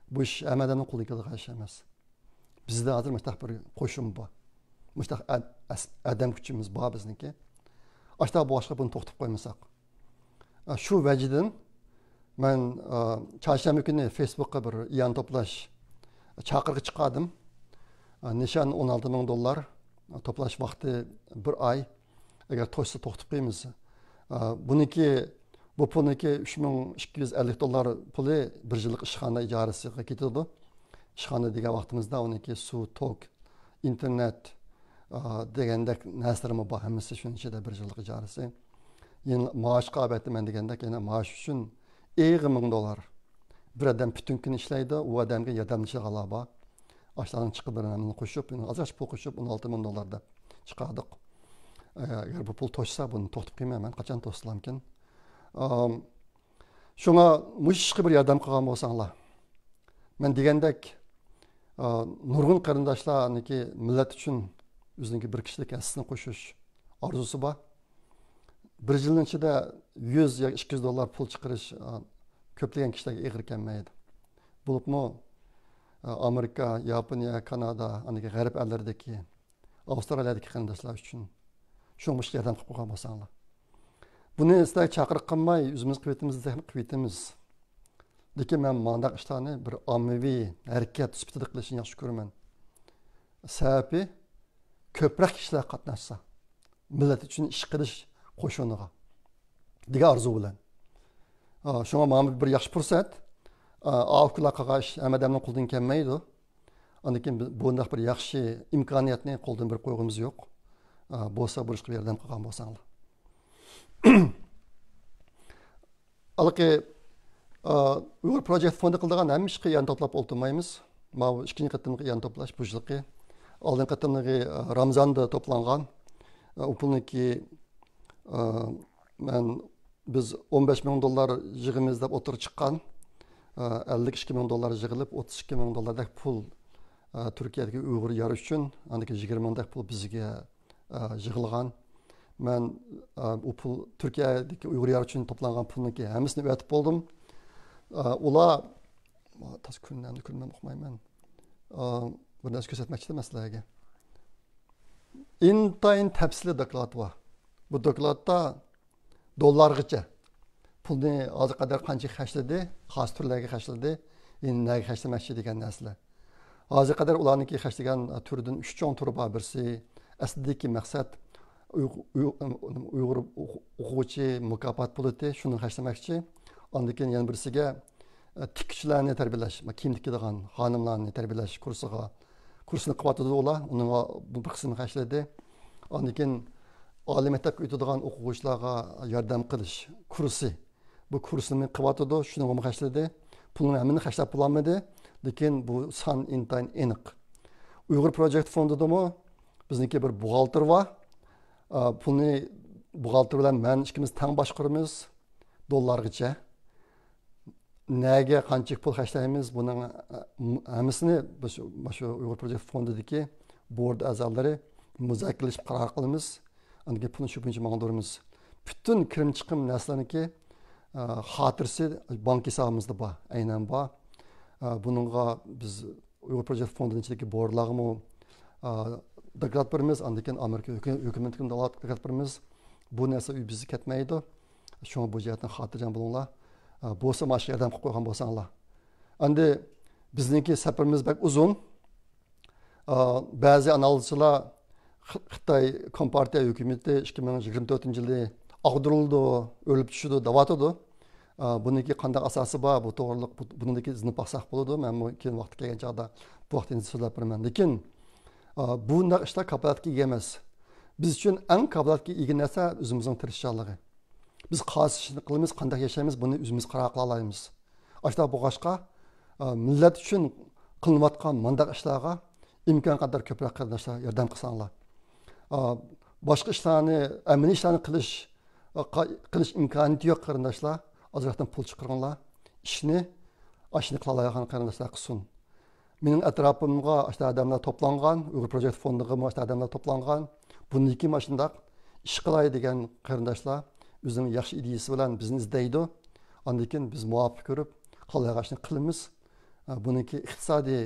بۇ ئىش ھەممە ئادەمنىڭ قولىدىن كېلىدىغان ئىش ئەمەس. بىزدە ھازىر مۇشۇنداق بىر قوشۇن بار. مۇشۇنداق ئە-، ئەس-، ئادەم كۈچىمىز بار بىزنىڭكى. ئاشۇنداق بولغاچقا بۇنى توختىتىپ قويمىساق. ئا، شۇ ۋەجىدىن مەن، ئا، چارشەنبە كۈنى فېيسبۇكقا بىر ئىئانە توپلاش چاقىرىقى چىقاردىم. ئا، نىشان ئون ئالتە مىڭ دوللار، توپلاش ۋاقتى بىر ئاي. ئەگەر توشسا توختىتىپ قويىمىز. ئا، بۇنىڭكى، بۇ پۇلنىڭكى ئۈچ مىڭ ئىككى يۈز ئەللىك دوللار پۇلى بىر يىللىق ئىشخانا ئىجارىسىغا كېتىدۇ. ئىشخانا دېگەن ۋاقتىمىزدا ئۇنىڭكى سۇ، توك، ئىنتېرنېت، ئا، دېگەندەك نەرسىلىرىمۇ بار، ھەممىسى شۇنىڭ ئىچىدە بىر يىللىق ئىجارىسى. يەنە مائاشقا ئەلۋەتتە مەن دېگەندەك يەنە مائاش ئۈچۈن ئېغى مىڭ دوللار. بىر ئادەم پۈتۈن كۈن ئىشلەيدۇ، ئۇ ئادەمگە ياردەملىشىدىغانلار بار. ئاشۇلارنىڭ چىقىملىرىنى ھەممىنى قوشۇپ، يەنە ئازراق پۇل قوشۇپ، ئون ئالتە مىڭ دوللار دەپ چىقاردۇق. ئەگەر بۇ پۇل توشسا، بۇنى توختىتىپ قويىمەن مەن، قاچان توشسىلامكىن. ئام، شۇڭا مۇشۇ ئىشقا بىر ياردەم قىلغان بولساڭلار. مەن دېگەندەك، ئا، نۇرغۇن قېرىنداشلارنىڭكى مىللەت ئۈچۈن ئۆزىنىڭكى بىر كىشىلىك ھەسسىسىنى قوشۇش ئارزۇسى بار. بىر يىلنىڭ ئىچىدە يۈز ياكى ئىككى يۈز دوللار پۇل چىقىرىش، ئا، كۆپلىگەن كىشىلەرگە ئېغىر كەلمەيدۇ. بولۇپمۇ، ئا، ئامېرىكا، ياپونىيە، كانادا، ئاندىكى غەرب ئەللىرىدىكى، ئاۋسترالىيەدىكى قېرىنداشلار ئۈچۈن شۇڭا مۇشۇ ياردەم قىلىپ قويغان بولساڭلار. بۇنى سىلەرگە چاقىرىق قىلماي، ئۆزىمىز قىلىۋېتىمىز دېسەكمۇ قىلىۋېتىمىز. لېكىن مەن مانداق ئىشلارنى بىر ئاممىۋى ھەرىكەت سۈپىتىدە قىلىشنى ياخشى كۆرىمەن. سەۋەبى، كۆپرەك كىشىلەر قاتناشسا، مىللەت ئۈچۈن ئىش قىلىش قوشۇنىغا دېگەن ئارزۇ بىلەن. ئا، شۇڭا مانا بىر ياخشى پۇرسەت. ئا، ئاۋۇكىلار قىلغان ئىش ھەممە ئادەمنىڭ قولىدىن كەلمەيدۇ. ئاندىن كېيىن بۇنداق بىر ياخشى ئىمكانىيەتنى قولدىن بېرىپ قويغۇمىز يوق. بولسا بۇ ئىشقا ياردەم قىلغان بولساڭلار. ھېلىقى ئۇيغۇر پروجېكت فوندى قىلىدىغان ھەممە ئىشقا يان توپلاپ ئولتۇرمايمىز. ماۋۇ ئىككىنچى قېتىملىق يان توپلاش بۇ يىلقى. ئالدىنقى قېتىملىقى رامزاندا توپلانغان. ئۇ پۇلنىڭكى مەن بىز ئون بەش مىڭ دوللار يىغىمىز دەپ ئوتتۇرىغا چىققان. ئەللىك ئىككى مىڭ دوللار يىغىلىپ، ئوتتۇز ئىككى مىڭ دوللاردەك پۇل تۈركىيەدىكى ئۇيغۇر يار ئۈچۈن، ئاندىن كېيىن يىگىرمە مىڭدەك پۇل بىزگە يىغىلغان. مەن ئۇ پۇل، تۈركىيەدىكى ئۇيغۇر يار ئۈچۈن توپلانغان پۇلنىڭكى ھەممىسىنى ئەۋەتىپ بولدۇم. ئۇلار تازا كۈننى ئەمدى كۈننى ئۇقمايمەن. بىر نەرسە كۆرسەتمەكچىدىم سىلەرگە. ئىنتايىن تەپسىلىي دوكلات بار. بۇ دوكلاتتا دوللارغىچە پۇلنى ھازىرغا قەدەر قانچىگە خەجلىدى، قايسى تۈرلەرگە خەجلىدى، يەنە نەگە خەجلىمەكچى دېگەن نەرسىلەر. ھازىرغا قەدەر ئۇلارنىڭكى خەجلىگەن تۈرىدىن ئۈچ چوڭ تۈرى بار. بىرسى ئەسلىدىكى مەقسەت ئۇيغۇر، ئۇيغۇر، ئۇيغۇر ئوقۇغۇچى مۇكاپات پۇلى، شۇنى خەجلىمەكچى. ئاندىن كېيىن يەنە بىرسىگە تىككۈچىلەرنى تەربىيەلەش، كىيىم تىكىدىغان خانىملارنى تەربىيەلەش كۇرسىغا، كۇرسنى قىلىۋاتىدۇ ئۇلار. ئۇنىڭغا بۇ بىر قىسمىنى خەجلىدى. ئاندىن كېيىن ئالىي مەكتەپكە ئۆتىدىغان ئوقۇغۇچىلارغا ياردەم قىلىش كۇرسى. بۇ كۇرسنى قىلىۋاتىدۇ، شۇنىڭغىمۇ خەجلىدى. پۇلنىڭ ھەممىنى خەجلەپ بولالمىدى. لېكىن بۇ سان ئىنتايىن ئېنىق. ئۇيغۇر پروجېكت فوندىدىمۇ بىزنىڭكى بىر بوغالتىر بار. ئا، پۇلنى بوغالتىر بىلەن مەن ئىككىمىز تەڭ باشقۇرىمىز. دوللارغىچە. نەگە قانچىلىك پۇل خەجلەيمىز، بۇنىڭ ھەممىسىنى بىز مۇشۇ ئۇيغۇر پروجېكت فوندىدىكى بورد ئەزالىرى مۇزاكىرىلىشىپ قارار قىلىمىز. ئاندىن كېيىن پۇلنى شۇ بويىچە ماڭدۇرىمىز. پۈتۈن كىرىم چىقىم نەرسىلەرنىڭكى، ئە، خاتىرىسى بانك ھېسابىمىزدا بار، ئەينەن بار. ئە، بۇنىڭغا بىز ئۇيغۇر پروجېكت فوندىنىڭ ئىچىدىكى بوردلارغىمۇ، ئا، دوكلات بېرىمىز، ئاندىن كېيىن ئامېرىكا ھۆكۈ-، ھۆكۈمىتىگىمۇ دوكلات بېرىمىز. بۇ نەرسە بىزگە كەتمەيدۇ. شۇڭا بۇ جەھەتتىن خاتىرجەم بولۇڭلار. ئا، بولسا مانا شۇ ياردەم قىلىپ قويغان بولساڭلار. ئەمدى بىزنىڭكى سەپىرىمىز بەك ئۇزۇن. ئا، بەزى ئانالىزچىلار خى-، خىتاي كومپارتىيە ھۆكۈمىتى ئىككى مىڭ يىگىرمە تۆتىنچى يىلى ئاغدۇرۇلىدۇ، ئۆلۈپ چۈشىدۇ دەۋاتىدۇ. ئا، بۇنىڭكى قانداق ئاساسى بار؟ بۇ توغرىلىق، بۇ، بۇنىڭدىكى ئىزدىنىپ باقساق بولىدۇ. مەنمۇ كېيىن ۋاقتى كەلگەن چاغدا بۇ ھەقتە يەنە سۆزلەپ بېرىمەن. لېكىن، ئا، بۇنداق ئىشلار كاپالەتكە ئىگە ئەمەس. بىز ئۈچۈن ئەڭ كاپالەتكە ئىگە نەرسە ئۆزىمىزنىڭ تىرىشچانلىقى. بىز قايسى ئىشنى قىلىمىز، قانداق ياشايمىز، بۇنى ئۆزىمىز قارار قىلالايمىز. ئاشۇنداق بولغاچقا، ئا، مىللەت ئۈچۈن قىلىنىۋاتقان مۇنداق ئىشلارغا ئىمكان قەدەر كۆپرەك قېرىنداشلار ياردەم قىلساڭلار. ئا، باشقا ئىشلارنى، ئەمەلىي ئىشلارنى قىلىش، قا-، قىلىش ئىمكانىيىتى يوق قېرىنداشلار، ئازراقتىن پۇل چىقىرىڭلار. ئىشنى، ئاشۇنى قىلالايدىغان قېرىنداشلار قىلسۇن. مېنىڭ ئەتراپىمغا ئاشۇنداق ئادەملەر توپلانغان، ئۇيغۇر پروجېكت فوندىغىمۇ ئاشۇنداق ئادەملەر توپلانغان. بۇندىن كېيىن ئاشۇنداق ئىش قىلاي دېگەن قېرىنداشلار ئۆزىنىڭ ياخشى ئىدىيىسى بىلەن بىزنى ئىزدەيدۇ. ئاندىن كېيىن بىز مۇۋاپىق كۆرۈپ، قالايغان ئىشنى قىلىمىز. ئە، بۇنىڭكى ئىقتىسادىي،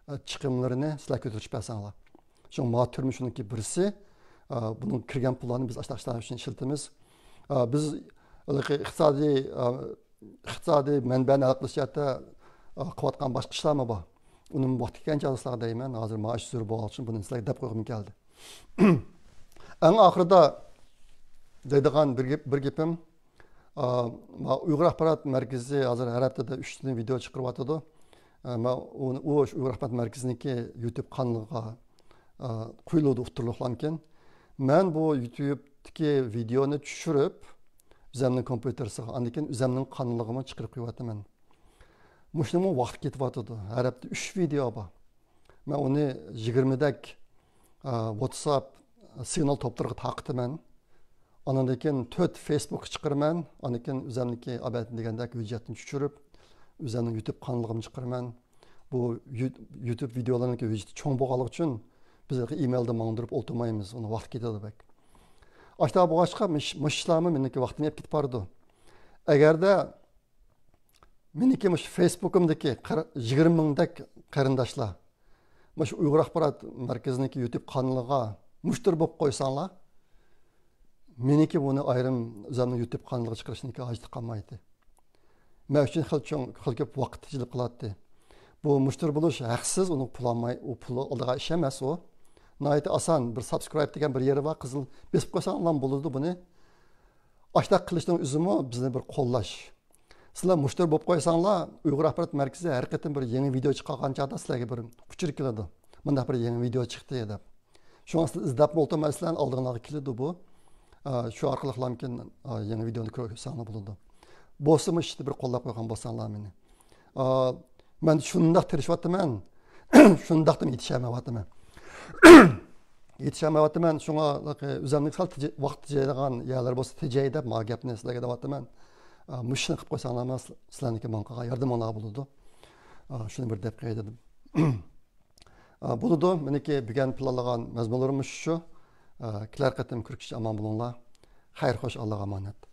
ئە، چىقىملىرىنى سىلەر كۆتۈرۈپ بەرسەڭلار. شۇڭا ماۋۇ تۈرمە شۇنىڭكى بىرسى، ئە، بۇنىڭ كىرگەن پۇللارنى بىز ئاشۇنداق ئىشلار ئۈچۈن ئىشلىتىمىز. ئە، بىز ھېلىقى ئىقتىسادىي، ئە، ئىقتىسادىي مەنبەنى ھەل قىلىش جەھەتتە، ئە، قىلىۋاتقان باشقا ئىشلارمۇ بار. ئۇنىمۇ ۋاقتى كەلگەن چاغدا سىلەرگە دەيمەن. ھازىر ماۋۇ ئىش زۆرۈر بولغان ئۈچۈن بۇنى سىلەرگە دەپ قويغۇم كەلدى. ئەڭ ئاخىرىدا دەيدىغان بىر گەپ، بىر گېپىم، ئا، ما ئۇيغۇر ئاخبارات مەركىزى ھازىر ھەر ھەپتىدە ئۈچ دانە ۋىدېئو چىقىرىۋاتىدۇ. ئا، ما ئۇ، ئۇ شۇ ئۇيغۇر ئاخبارات مەركىزىنىڭكى يۇتۇب قانىلىغا، ئا، قويۇلىدۇ ئۇتتۇرلۇقلامكىن. مەن بۇ يۇتۇبتىكى ۋىدېئونى چۈشۈرۈپ، ئۆزەمنىڭ كومپيۇتېرسىغا، ئاندىن كېيىن ئۆزەمنىڭ قانىلىغىمۇ چىقىرىپ قويۇۋاتىمەن. مۇشۇنىڭمۇ ۋاقتى كېتىۋاتىدۇ. ھەر ھەپتە ئۈچ ۋىدېئو بار. مەن ئۇنى يىگىرمىدەك، ئە، ۋاتساپ سىگنال توپلىرىغا تارقىتىمەن. ئاندىن كېيىن تۆت فېيسبۇكقا چىقىرىمەن. ئاندىن كېيىن ئۆزەمنىكى ئابەتىن دېگەندەك ھۆججەتنى چۈشۈرۈپ، ئۆزەمنىڭ يۇتۇب قانىلىغىمۇ چىقىرىمەن. بۇ يۇ-، يۇتۇب ۋىدېئولىرىنىڭكى ھۆججىتى چوڭ بولغانلىقى ئۈچۈن بىز ئېمېلدا ماڭدۇرۇپ ئولتۇرمايمىز. ئۇنىڭ ۋاقتى كېتىدۇ بەك. ئاشۇنداق بولغاچقا مۇش-، مۇشۇ ئىشلارمۇ مېنىڭكى ۋاقتىمنى ئېلىپ كېتىپ بارىدۇ. ئەگەردە مېنىڭكى مۇشۇ فېيسبۇكۇمدىكى قىر-، يىگىرمە مىڭدەك قېرىنداشلار مۇشۇ ئۇيغۇر ئاخبارات مەركىزىنىڭكى يۇتۇب قانىلىغا مۇشتەرى بولۇپ قويساڭلار، مېنىڭكى بۇنى ئايرىم ئۆزۈمنىڭ يۇتۇب قانىلىغا چىقىرىشنىڭكى ھاجىتى قالمايتتى. مەن ئۈچۈن خېلى چوڭ، خېلى كۆپ ۋاقىت تېجىلىپ قالاتتى. بۇ مۇشتەرى بولۇش ھەقسىز، ئۇنىڭ پۇل ئالماي، ئۇ پۇل ئالىدىغان ئىش ئەمەس ئۇ. ناھايىتى ئاسان، بىر سابسكرايب دېگەن بىر يېرى بار، قىزىل بېسىپ قويساڭلار بولىدۇ بۇنى. ئاشۇنداق قىلىشنىڭ ئۆزىمۇ بىزنى بىر قوللاش. سىلەر مۇشتەرى بولۇپ قويساڭلار، ئۇيغۇر ئاخبارات مەركىزى ھەر قېتىم بىر يېڭى ۋىدېئو چىقارغان چاغدا سىلەرگە بىر ئۇچۇر كېلىدۇ. مۇنداق بىر يېڭى ۋىدېئو چىقتى دەپ. شۇڭا سىلەر ئىزدەپمۇ ئولتۇرماي، سىلەرنىڭ ئالدىڭلارغا كېلىدۇ بۇ. ئا، شۇ ئارقىلىقلامكىن، ئا، يېڭى ۋىدېئونى كۆرسەڭلار بولىدۇ. بولسىمۇ ئىشتە بىر قوللاپ قويغان بولساڭلار مېنى. ئا، مەن شۇنداق تىرىشىۋاتىمەن، شۇنداقتىمۇ يېتىشەلمەيۋاتىمەن. يېتىشەلمەيۋاتىمەن، شۇڭا ئۆزۈمنىڭ سەل تېجە-، ۋاقىت تېجەيدىغان يەرلەر بولسا تېجەي دەپ، ما گەپنى سىلەرگە دەۋاتىمەن. ئا، مۇشۇنى قىلىپ قويساڭلار، مانا سىلەرنىڭكى ماڭا قىلغان ياردىمىڭلار بولىدۇ. ئا، شۇنى بىر دەپ قوياي دېدىم. ئا، بولىدۇ، مېنىڭكى بۈگۈن پىلانلىغان مەزمۇنلىرىم مۇشۇ. ئا، كېلەر قېتىم كۆرۈشكىچە ئامان بولۇڭلار. خەير، خوش، ئاللاغا ئامانەت.